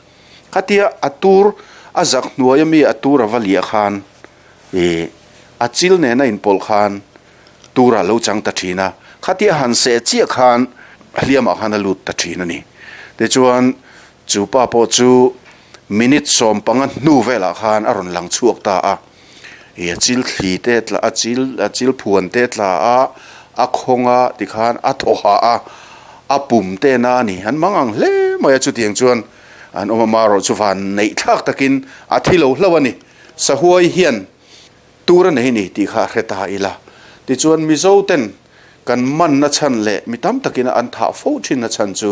Khatia a tur a zak hnuaia mi a tur a va liah khan ih a chil nena inpawlh khan turah lo chang ta thin a. Khatia han seh chiah khan hliamah khan a lut ta thin a ni. Tichuan chu pa pawh chu minute 15 hnu velah khan a rawn lang chhuak ta a. Ih a chil thli te tla a chil a chil phuan te tla a a khawng a tikhan a thaw hah a a pum te na a ni an mang ang hle mai a chutiang chuan an awm a marawh chu van neih thlak takin a thi lo hlauh a ni sahuai hian tur a nei a ni tih kha a hre ta ila tichuan Mizo ten kan manna chhan leh mi tam takin an thah fo thinna chhan chu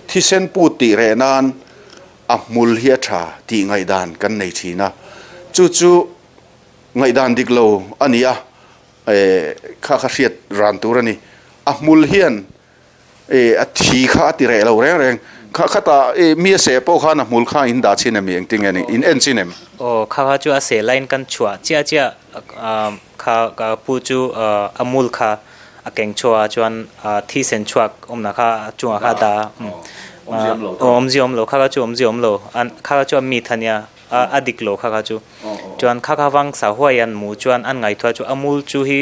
thisen put tih reh nan A hmul hi a tha tih ngaihdan kan nei thin a, chu chu ngaihdan dik lo a ni a, kha kha hriat ran tur a ni. A hmul hian a thi kha a ti reh lo reng reng, kha khatah mi a seh pawh khan a hmul kha in dah chin em i engtin nge ni, in en chin em? Aw, kha kha chu a seh laiin kan chhuah chiah chiah kha ka pu chu a hmul kha a keng chhuah a chuan thisen chhuak awmna kha a chungah kha a dah a awmzia awm lo kha kha chu awmzia awm lo kha kha chu a myth a nia a dik lo kha kha chu chuan kha kha vang sa huai an hmuh chuan an ngaihtuah chu a mul chu hi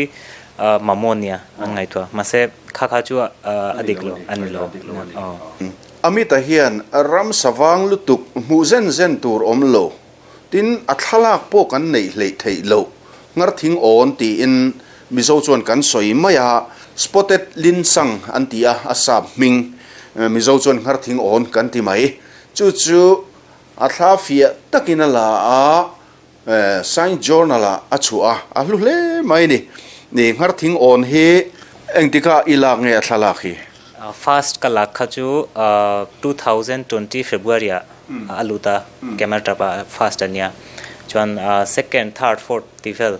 mamawh a nia an ngaihtuah mahse kha kha chu a dik lo a ni lo aw. Amit-a hian ramsa vang lutuk hmuh zen zen tur awm lo Tin, a thlalak pawh kan neih hleih theih loh. Ngarthing awn tiin Mizo chuan kan sawi mai a, Spotted Linsang an ti a, a sap hming. Mizo chuan Ngarthing awn kan ti mai. Chu chu a thla fiah takin a la a, Science Journal ah a chhuah a, a hlu hle mai a ni. Ngarthing awn hi engtikah i lak nge a thlalak hi? First ka lak kha chu 2020 February ah a lut a, camera trap ah first a nia. Chuan second, third, fourth tih vel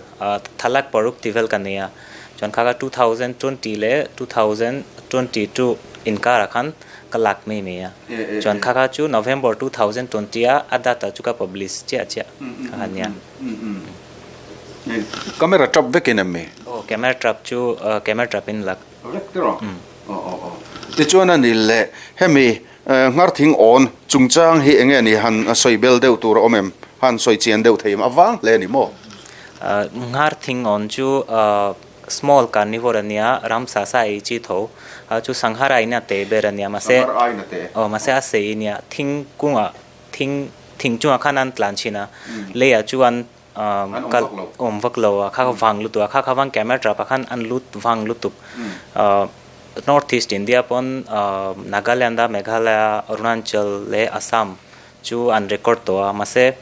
thalak paruk tih vel ka nei a. Chuan kha kha 2020 leh 2022 inkarah khan ka lak mai mai a. Chuan kha kha chu November 2020 a a data chu ka publish chiah chiah kha kha nia. Camera trap vekin em mi? Aw, camera trap chu camera trap in lak. Vek te rawh. Aw aw aw. Tichuan a ni le, hemi Ngharthing awn chungchang hi enge ni han sawi bel deuh tur a awm em? Han sawi chian deuh thei em? A vang hle a ni maw? Ngharthing awn chu small carnivore a nia, ramsa sa ei chi tho. Chu sanghar aiin a te ber a nia, mahse Sanghar aiin a te. Aw, mahse a sei nia. Thing kungah, thing thing chungah khan an tlan thin a, leiah chuan kal awm vak lo a, kha kha vang lutuk a, kha kha vang camera trap ah khan an lut vang lutuk. North East India pawn Nagaland a Meghalaya, Arunachal leh Assam chu an record tawh a, mahse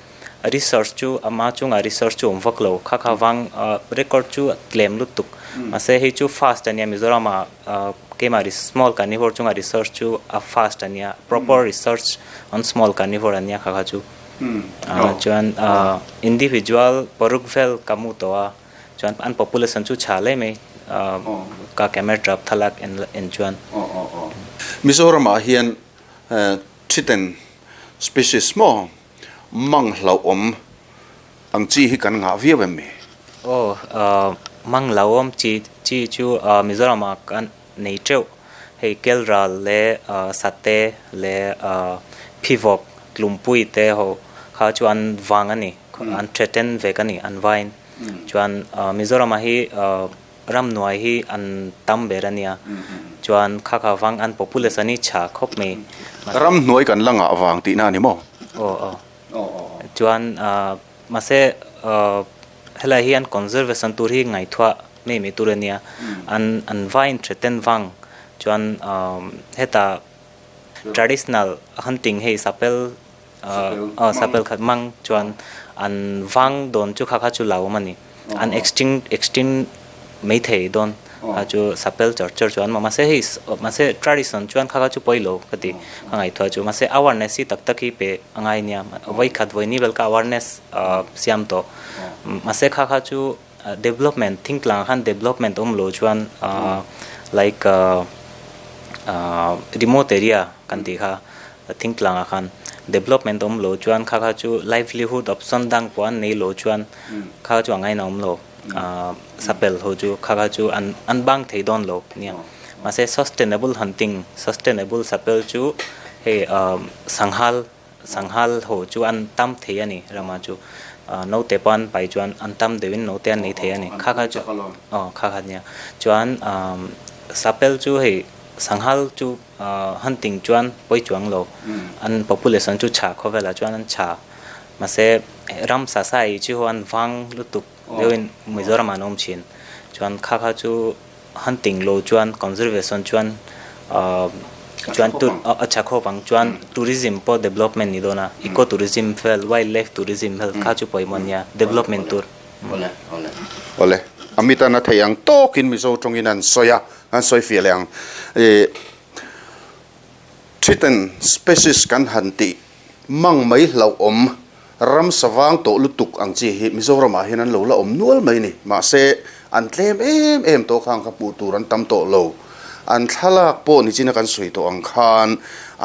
research chu ama chungah research chu awm vak lo, kha kha vang record chu tlem lutuk. Mahse hei chu fast a nia Mizoram ah keimah small carnivore chungah research chu a fast a nia, proper research on small carnivore a nia kha kha chu. Chuan individual paruk vel ka mu tawh a, chuan an population chu chha hle mai ka camera trap thlalak en chuan. Mizoramah hian thiten species maw mang hlauhawm ang chi hi kan ngah viau em mi? Aw, mang hlauhawm chi chi chu Mizoramah kan nei teuh. Hei Kelral leh Sate leh Phivawk Tlumpui te ho kha chu an vang a ni, an threaten vek a ni an vain. Chuan Mizoramah hi ramhnuai hi an tam ber a nia, chuan kha kha vang an population hi tha khawp mai. Ramhnuai kan la ngah vang tihna a ni maw? Aw aw. Chuan mahse helai hi an conservation tur hi ngaithuah mai mai tur a nia, an an vain threaten vang chuan hetah traditional hunting hei sapel aw sapel khat mang chuan an vang dawn chu kha kha chu lo awm a ni, an extinct extinct mai thei dawn kha chu sapel char char chuan mahse hei mahse tradition chuan kha kha chu pawi lo ka ti ka ngaihtuah chu mahse awareness hi tak tak hi pe a ngai nia vawikhat vawini vel ka awareness siam tawh mahse kha kha chu Development thingtlang ah khan development awm lo chuan like remote area kan tih kha thingtlang ah khan development awm lo chuan kha kha chu livelihood option dang pawh an nei lo chuan kha kha chu a ngaina awm lo sapel ho chu kha kha chu an an bang thei dawn lo nia mahse sustainable hunting sustainable sapel chu hei sanghal Sanghal ho chu an tam thei a ni rama chu naute pawh an pai chuan an tam deuhin naute an nei thei a ni kha kha chu aw kha kha nia chuan sapel chu hei sanghal chu hunting chuan pawi chuang lo an population chu chha khawvelah chuan an chha mahse ramsa sa ei chi ho an vang lutuk deuhin Mizoram ah an awm thin chuan kha kha chu hunting lo chuan conservation chuan chuan a tha khawp ang chuan tourism pawh development ni dawn a eco tourism vel wildlife tourism vel kha chu pawimawh ania development tur. Awle awle awle Amit an a theih ang tawkin Mizo tawngin an sawi a an sawi fiah leh ang ih threatened species kan han tih mang mai hlauhawm Ramsa vang tawh lutuk ang chi hi Mizoramah hian an lo la awm nual mai ni. Mahse, an tlem em em tawh khan kha hmuh tur an tam tawh lo. An thlalak pawh nichina kan sawi tawh ang khan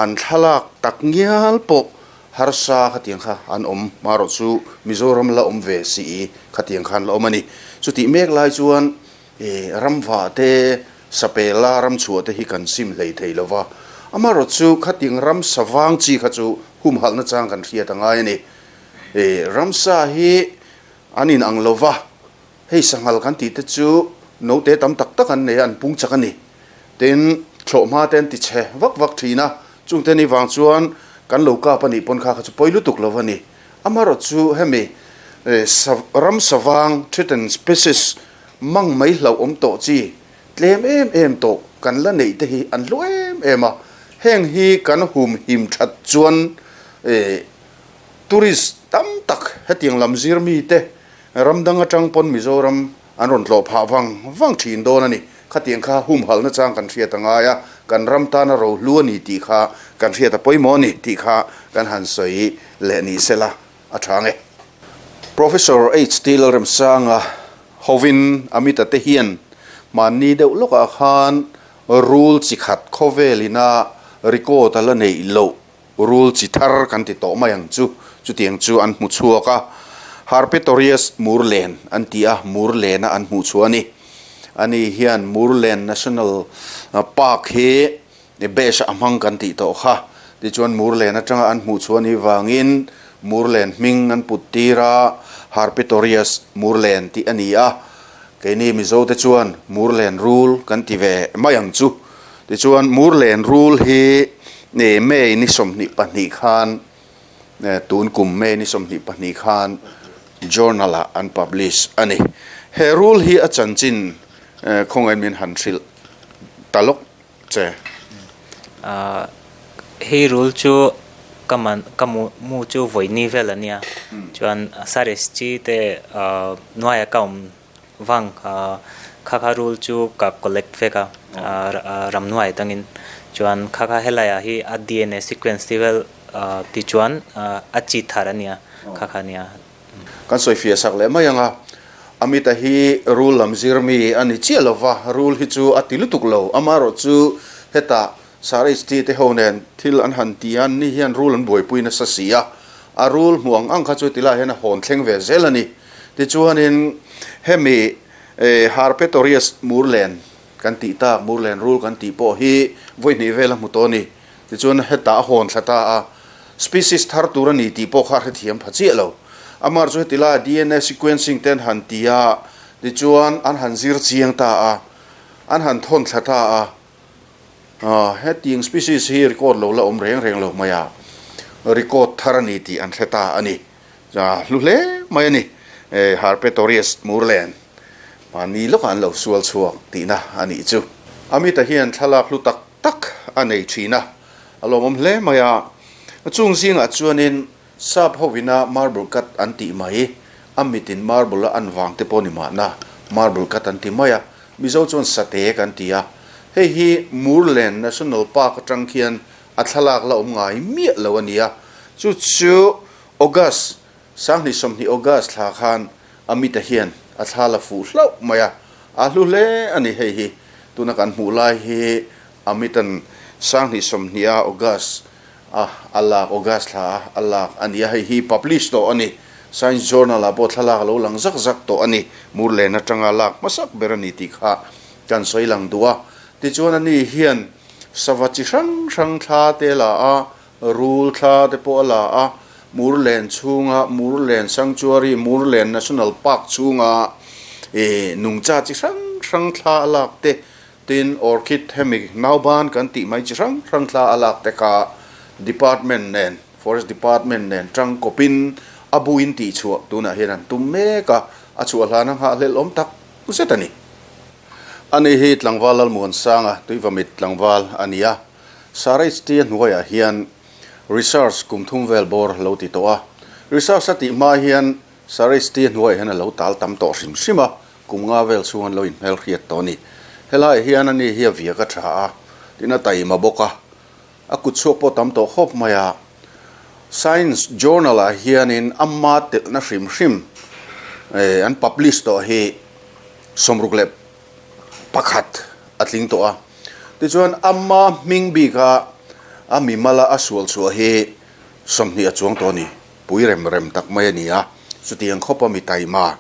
an thlalak tak ngial pawh harsa khatiang kha an awm. Marawh chu Mizoram la awm ve si i khatiang khan la awm a ni. Chutih mek lai chuan ramva te, sapela ramchhuah te hi kan sim hlei thei lo va. Amarawh chu khatiang ramsa vang chi kha chu Humhalhna chang kan hriat a ngai a ni. I ramsa hi an in ang lo va, hei sanghal kan tih te chu note tam tak tak an nei a, an pung chak a ni. Tin, thlawhhma te an ti chhe vak vak thin a, chungte ni vang chuan kan lo kap a nih pawn kha kha chu pawi lutuk lo a ni. Amaherawh chu hemi ramsa vang, threatened species, mang mai hlauhawm tawh chi Tlem em em tawh kan la neih te hi an hlu em em a, heng hi kan hum him that chuan tourist tam tak hetiang lam zir mi te ram dang atang pawn Mizoram an rawn tlawh phah vang vang thin dawn a ni. Khatiang kha humhalhna chang kan hriat a ngai a, kan ram tana rohlu a ni tih kha kan hriat a pawimawh a ni tih kha kan han sawi leh ni sela a tha nge. Professor HT Lalremsanga hovin Amita te hian mahni deuh lawkah khan rul chi khat khawvel ina record a la neih loh rul chi thar kan ti tawh mai ang chu, chutiang chu an hmu chhuak a. Harpetorius Murlen an ti a, Murlena an hmuh chhuah a ni. Ani hian Murlen National Park hi base a hmang kan tih tawh kha. Tichuan Murlen atanga an hmuh chhuah anih vangin Murlen hming an put tir a, Harpetorius Murlen tih a ni a. Keini Mizote chuan Murlen rul kan ti ve mai ang chu. Tichuan Murlen rul hi May ni 22 khan tun kum May ni 22 khan journal ah an publish a ni. He rul hi a chanchin khawngaih min han hrilh ta lawk che. Hei rul chu ka man ka mu mu chu vawi vel a nia chuan Saris chi te hnuaia ka awm vang kha kha rul chu ka collect vek a ramhnuai atangin chuan kha kha helaiah hi a DNA sequence te vel tichuan a chi thar a nia kha kha a nia. Kan sawi fiah sak leh mai ang a, Amita hi rul lam zir mi a ni chiah lo va, rul hi chu a ti lutuk lo, amaherawh chu hetah SRHT te ho nen thil an han ti a, ni hian rul an buaipui nasa si a, a rul hmuh ang ang kha chu tilai hian a hawn thleng ve zel a ni. Tichuanin hemi Harpetorius Murlen kan tih tak, Murlen rul kan tih pawh hi vawi hnih vel a hmu tawh a ni. Tichuan hetah a hawn thla ta a, species thar tur a ni tih pawh kha a hrethiam pha chiah lo. Amar chu heti lai DNA sequencing te an han ti a, tichuan an han zir chiang ta a, an han thawn thla ta a, hetiang species hi record lo la awm reng reng lo mai a, record thar a ni tih an hre ta a ni. Hlu hle mai a ni. Harpetorius Murlen mahni lawkah an lo sual chhuak tihna a nih chu. Amita hian thlalak hlu tak tak a nei thin a, a lawmawm hle mai a. Chung zingah chuanin sap hovina marble cut an tih mai, a mitin marble a an vang te pawh ni mahna marble cut an ti mai a, Mizo chuan sate kan ti a. Hei hi Murlen National Park atang khian a thlalak la awm ngai miah lo a ni a, chu chu August, 2020 August thla khan Amit-a hian a thla la fuh hlauh mai a, a hlu hle a ni hei hi. Tuna kan hmuh lai hi Amit-a'n 2020 a August a a lak, August thla a a lak a ni a, hei hi publish tawh a ni. Science Journal ah pawh thlalak a lo lang zak zak tawh a ni. Murlen atanga lak hmasak ber a ni tih kha kan sawi lang duh a. Tichuan ani hian sava chi hrang hrang thla te la a, Rul thla te pawh a la a, Murlen chhunga Murlen Sanctuary, Murlen National Park chhunga ih nungcha chi hrang hrang thla a lak te, tin Orchid hemi nauban kan tih mai chi hrang hrang thla a lak te kha Department nen, Forest Department nen tangkawpin a buin tihchhuah tunah hian an tum mek a, a chhuah hlan a nghahhlelh awm tak zet a ni. Ani hi Tlangval Lalmuansanga Tuivamit tlangval a ni a. SRHT a hnuaiah hian research kum thum vel bawr lo ti tawh a, research a tih hma hian SRHT a hnuaiah hian a lo tal tam tawh hrim hrim a, kum nga vel chhung an lo inhmel hriat tawh a ni. Helaiah hian ani hi a viak a tha a, tin a taima bawk a, a kut chhuak pawh tam tawh khawp mai a. Science journal ah hianin ama telhna hrim hrim an publish tawh hi 61 a tling tawh a. Tichuan ama hming bika a mimala a sual chhuah hi 20 a chuang tawh a ni. Pui rem rem tak mai a ni a. Chutiang khawpa mi taima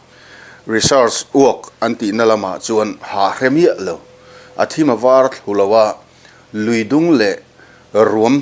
research work an tihna lamah chuan hah hre miah lo. A thim a var thlu lo a, lui dung leh ruam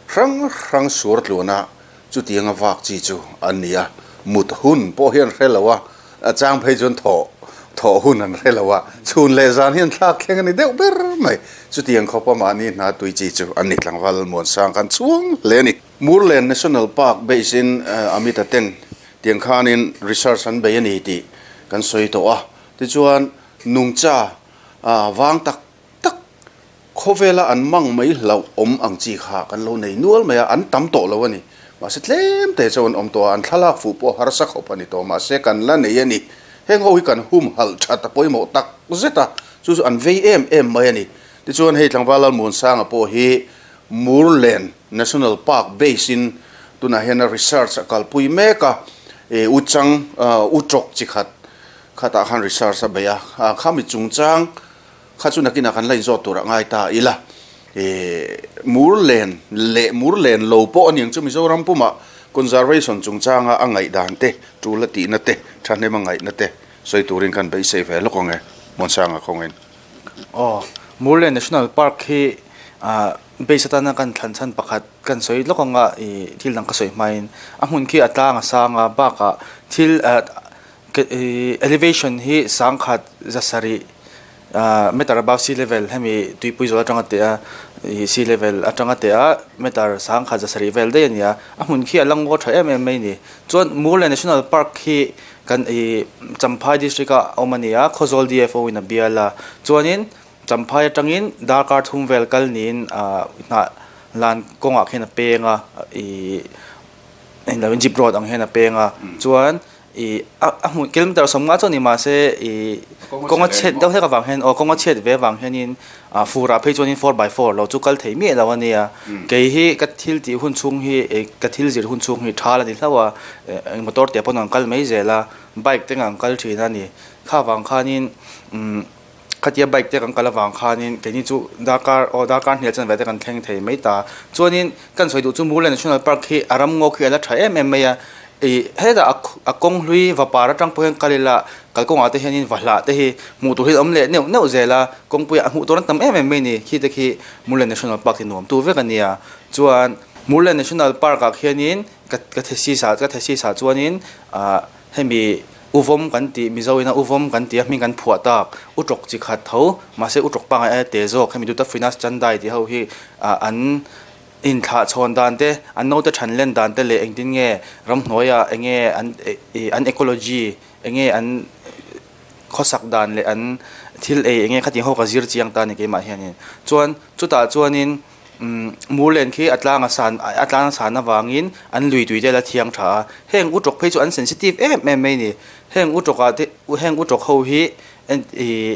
hrang hrang suar tluana chutianga vak chi chu an ni a, mut hun pawh hian hre lo a, a chang phei chuan thawh thawh hun an hre lo a, chhun leh zan hian thlak thleng a ni deuh ber mai. Chutiang khawpa mahni hna tui chi chu an ni tlangval Muansang khan chhuang hle a ni. Murlen National Park base in Amita ten tiang khanin research an bei a ni tih kan sawi tawh a, tichuan nungcha vang tak tak khawvela an mang mai hlauh awm ang chi kha kan lo nei nual mai a, an tam tawh lo a ni. Mahse tlem te chuan an awm tawh a, an thlalak fuh pawh harsa khawp a ni tawh, mahse kan la nei a ni. Heng ho hi kan humhalh that a pawimawh tak zet a, chu chu an vei em em mai a ni. Tichuan hei Tlangval Lalmuansanga pawh hi Murlen National Park base in tunah hian a research a kalpui mek a. Uchang Uṭawk chi khat khatah khan research a bei a, khami chungchang kha chu nakinah kan la inzawt turah ngai ta ila. Murlen leh murlen lo pawh a niang chu Mizoram pumah conservation chungchanga a ngaihdan te, tul a tihna te, thahnem a ngaihna te sawi turin kan beisei ve lawk ang e, Muansanga khawngin. Aw, Murlen National Park hi base atana kan thlan chhan pakhat kan sawi lawk ang a, ih thil dang ka sawi hmain a hmun khi a tlang a sang a, bakah thil ih elevation hi sangkhat zasarih meter above sea level hemi tuipui zawl atanga teh a ih sea level atanga teh a meter sangkhat zasarih vel daih a ni a, a hmun khi a lang ngaw tha em em mai a ni. Chuan Murlen National Park hi kan ih Champhai district a awm a ni a, Khawzawl DFO in a bial a, chuanin Champhai atangin darkar thum vel kal niin ah hnah lan kawngah khian a peng a ih englo in jeep road ang hian a peng a chuan ih a a hmun kilometer sawmnga chuan ni mahse ih kawng a chhiat deuh hlek avang hian aw kawng a chhiat ve avang hianin ah fur ah phei chuanin 4x4 lo chu kal thei miah lo a nia kei hi ka thil tih hun chhung hi ih ka thil zir hun chhung hi thal a ni hlauh a motor te pawn an kal mai zel a bike te ang kal thin a ni kha vang khanin umm. Khatia bike te kan kal avang khanin keini chu darkar aw darkar hnial chan ve te kan thleng thei mai ta. Chuanin kan sawi duh chu Murlen National Park hi a ram ngawk hi a la tha em em mai a. Ih hetah a kawng hlui vapar atang pawh hian kal ila kalkawngah te hianin vahlah te hi hmuh tur hi a awm leh neuh neuh zel a. Kawngpuiah hmuh tur an tam em em mai a ni. Khi te khi Murlen National Park hi nuam tu vek a nia. Chuan Murlen National Park ah khianin ka ka thesis ah ka thesis ah chuanin ah hemi Uvawm kan tih, Mizo ina uvawm kan tih a hming kan phuah tak, utrawk chi khat tho, mahse utrawk pangngai aia te zawk, hemi Dutafrinas Chandai tih ho hi an inthlah chhawn dan te, an naute than len dan te leh engtin nge ramhnuaiah enge an an ecology enge an khawsak dan leh an thil ei enge khatiang ho ka zir chiang ta a ni keimah hianin. Chuan chutah chuanin. Murlen khi a tlang a san a tlang a san avangin an lui tui te la thiang tha a, heng utawk phei chu an sensitive em em mai a ni. Heng utawk ah te heng utawk ho hi ih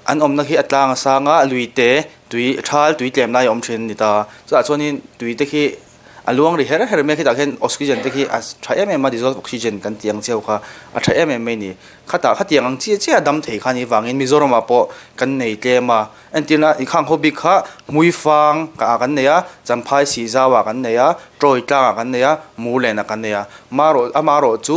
an awmna khi a tlang a sang a, lui te tui thal tui tlem lai a awm thin a ni ta. Chutah chuanin tui te khi a luang ri her her mai a, khitah khian oxygen te khi a tha em em a, dissolved oxygen kan tih ang chiau kha a tha em em mai a ni. Khatah khatiang ang chiah chiah a dam thei kha a nih vangin Mizoramah pawh kan nei tlem a. Entirna i khang ho bik kha Hmuifang ah kan nei a, Champhai Sihzau ah kan nei a, Trawi tlang ah kan nei a, Murlen ah kan nei a. Marawh amarawh chu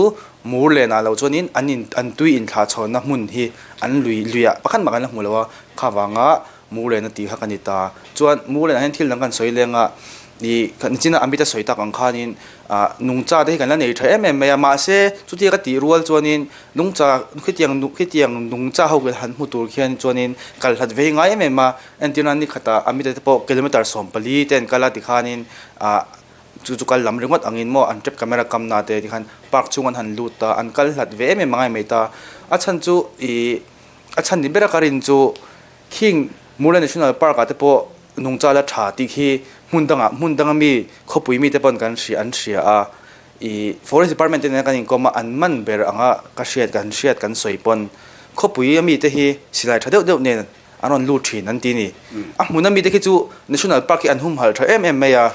Murlen ah lo chuanin an in an tui inthlah chhawnna hmun hi an lui lui ah pakhat mah kan la hmu lo a, kha vanga Murlen a tih kha ka ni ta. Chuan Murlen ah hian thil dang kan sawi leng a, ih nichina Amit a sawi tak ang khanin ah nungcha te hi kan la nei tha em em mai a, mahse chutia ka tih rual chuanin Nungcha khitiang khitiang nungcha ho kan han hmu tur khian chuanin kal hlat ve ngai em em a, entirna ni khatah a mite te pawh kilometer 14 te an kal a tikhanin ah chu chu kal lam ringawt angin maw an trap camera kam na te tikhan park chhung an han lut a an kal hlat ve em em a ngai mai ta. A chhan chu ih a chhan ni ber a ka rin chu khing Murlen National Park ah te pawh nungcha la tha tih khi hmun dangah hmun danga mi khawpui mite pawn kan hria an hria a. Ih forest department te nena kan inkawm a an man ber anga ka hriat kan hriat kan sawi pawn khawpui a mite hi silai tha deuh deuh nen an rawn lut thin an ti a ni. A hmun a mite khi chu national park hi an humhalh tha em em mai a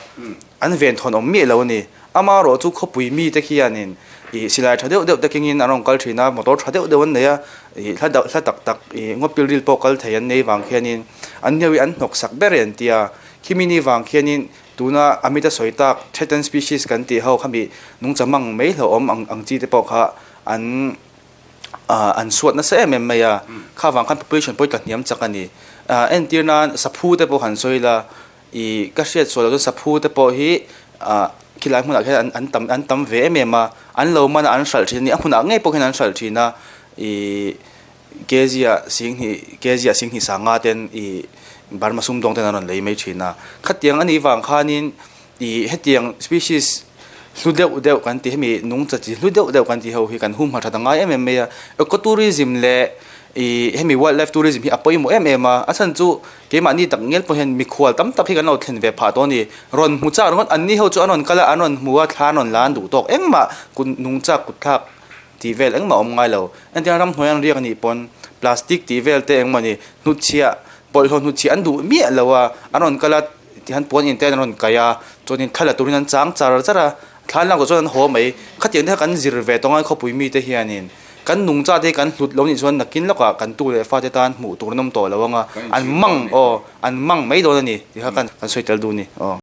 an ven thawn awm miah lo a ni. Amaherawh chu khawpui mite khianin ih silai tha deuh deuh te kengin an rawn kal thin a motor tha deuh deuh an nei a ih hla deuh hla tak tak ih ngaw pilril pawh kal thei an nei vang khianin an hniau hi an hnawk sak ber e an ti a. Khimi ni vang khianin Tuna Amit a sawi tak threatened species kan tih ho khami nungcha mang mai hlauhawm ang ang chi te pawh kha an ah an suat nasa em em mai a, kha vang khan population pawh hi tla hniam chak a ni. Ah entir nan saphu te pawh han sawi ila ih ka hriat sual loh chuan saphu te pawh hi ah khilai hmunah khian an an tam an tam ve em em a, an lo man a an hralh thin a ni, a hmunah ngei pawh khian an hralh thin a ih Kg ah singhnih kg ah singhnih sanga ten ih Burma sumdawng ten an rawn lei mai thin a. Khatiang a nih vang khanin ih hetiang species hlu deuh deuh kan tih hemi nungcha chi hlu deuh deuh kan tih ho hi kan humhma that a ngai em em mai a. Ecotourism leh ih hemi wildlife tourism hi a pawimawh em em a. A chhan chu keimahni tak ngial pawh hian mikhual tam tak hi kan lo thlen ve phah tawh a ni. Rawn hmu chak ringawt anni ho chu an rawn kal a an rawn hmu a thla an rawn la an duh tawk engmah kut nungcha kutthlak tih vel engmah awm ngai lo. Entirna ramhnuai an riak anih pawn plastic tih vel te engmaw ni hnutchhiah bawlhhlawh hnutchhiah an duh miah lo a, an rawn kal a tihian puan in te an rawn kaih a chuanin thla la turin an chang char char a. Thla an lak zawh chuan an haw mai. Khatiang te kha kan zir ve tawng a khawpui mite hianin kan nungcha te hi kan hlut lo nih chuan nakin lawkah kan tu leh fate tan hmuh tur an awm tawh lo ang a, an mang aw an mang mai dawn a ni tih kha kan sawi tel duh a ni aw.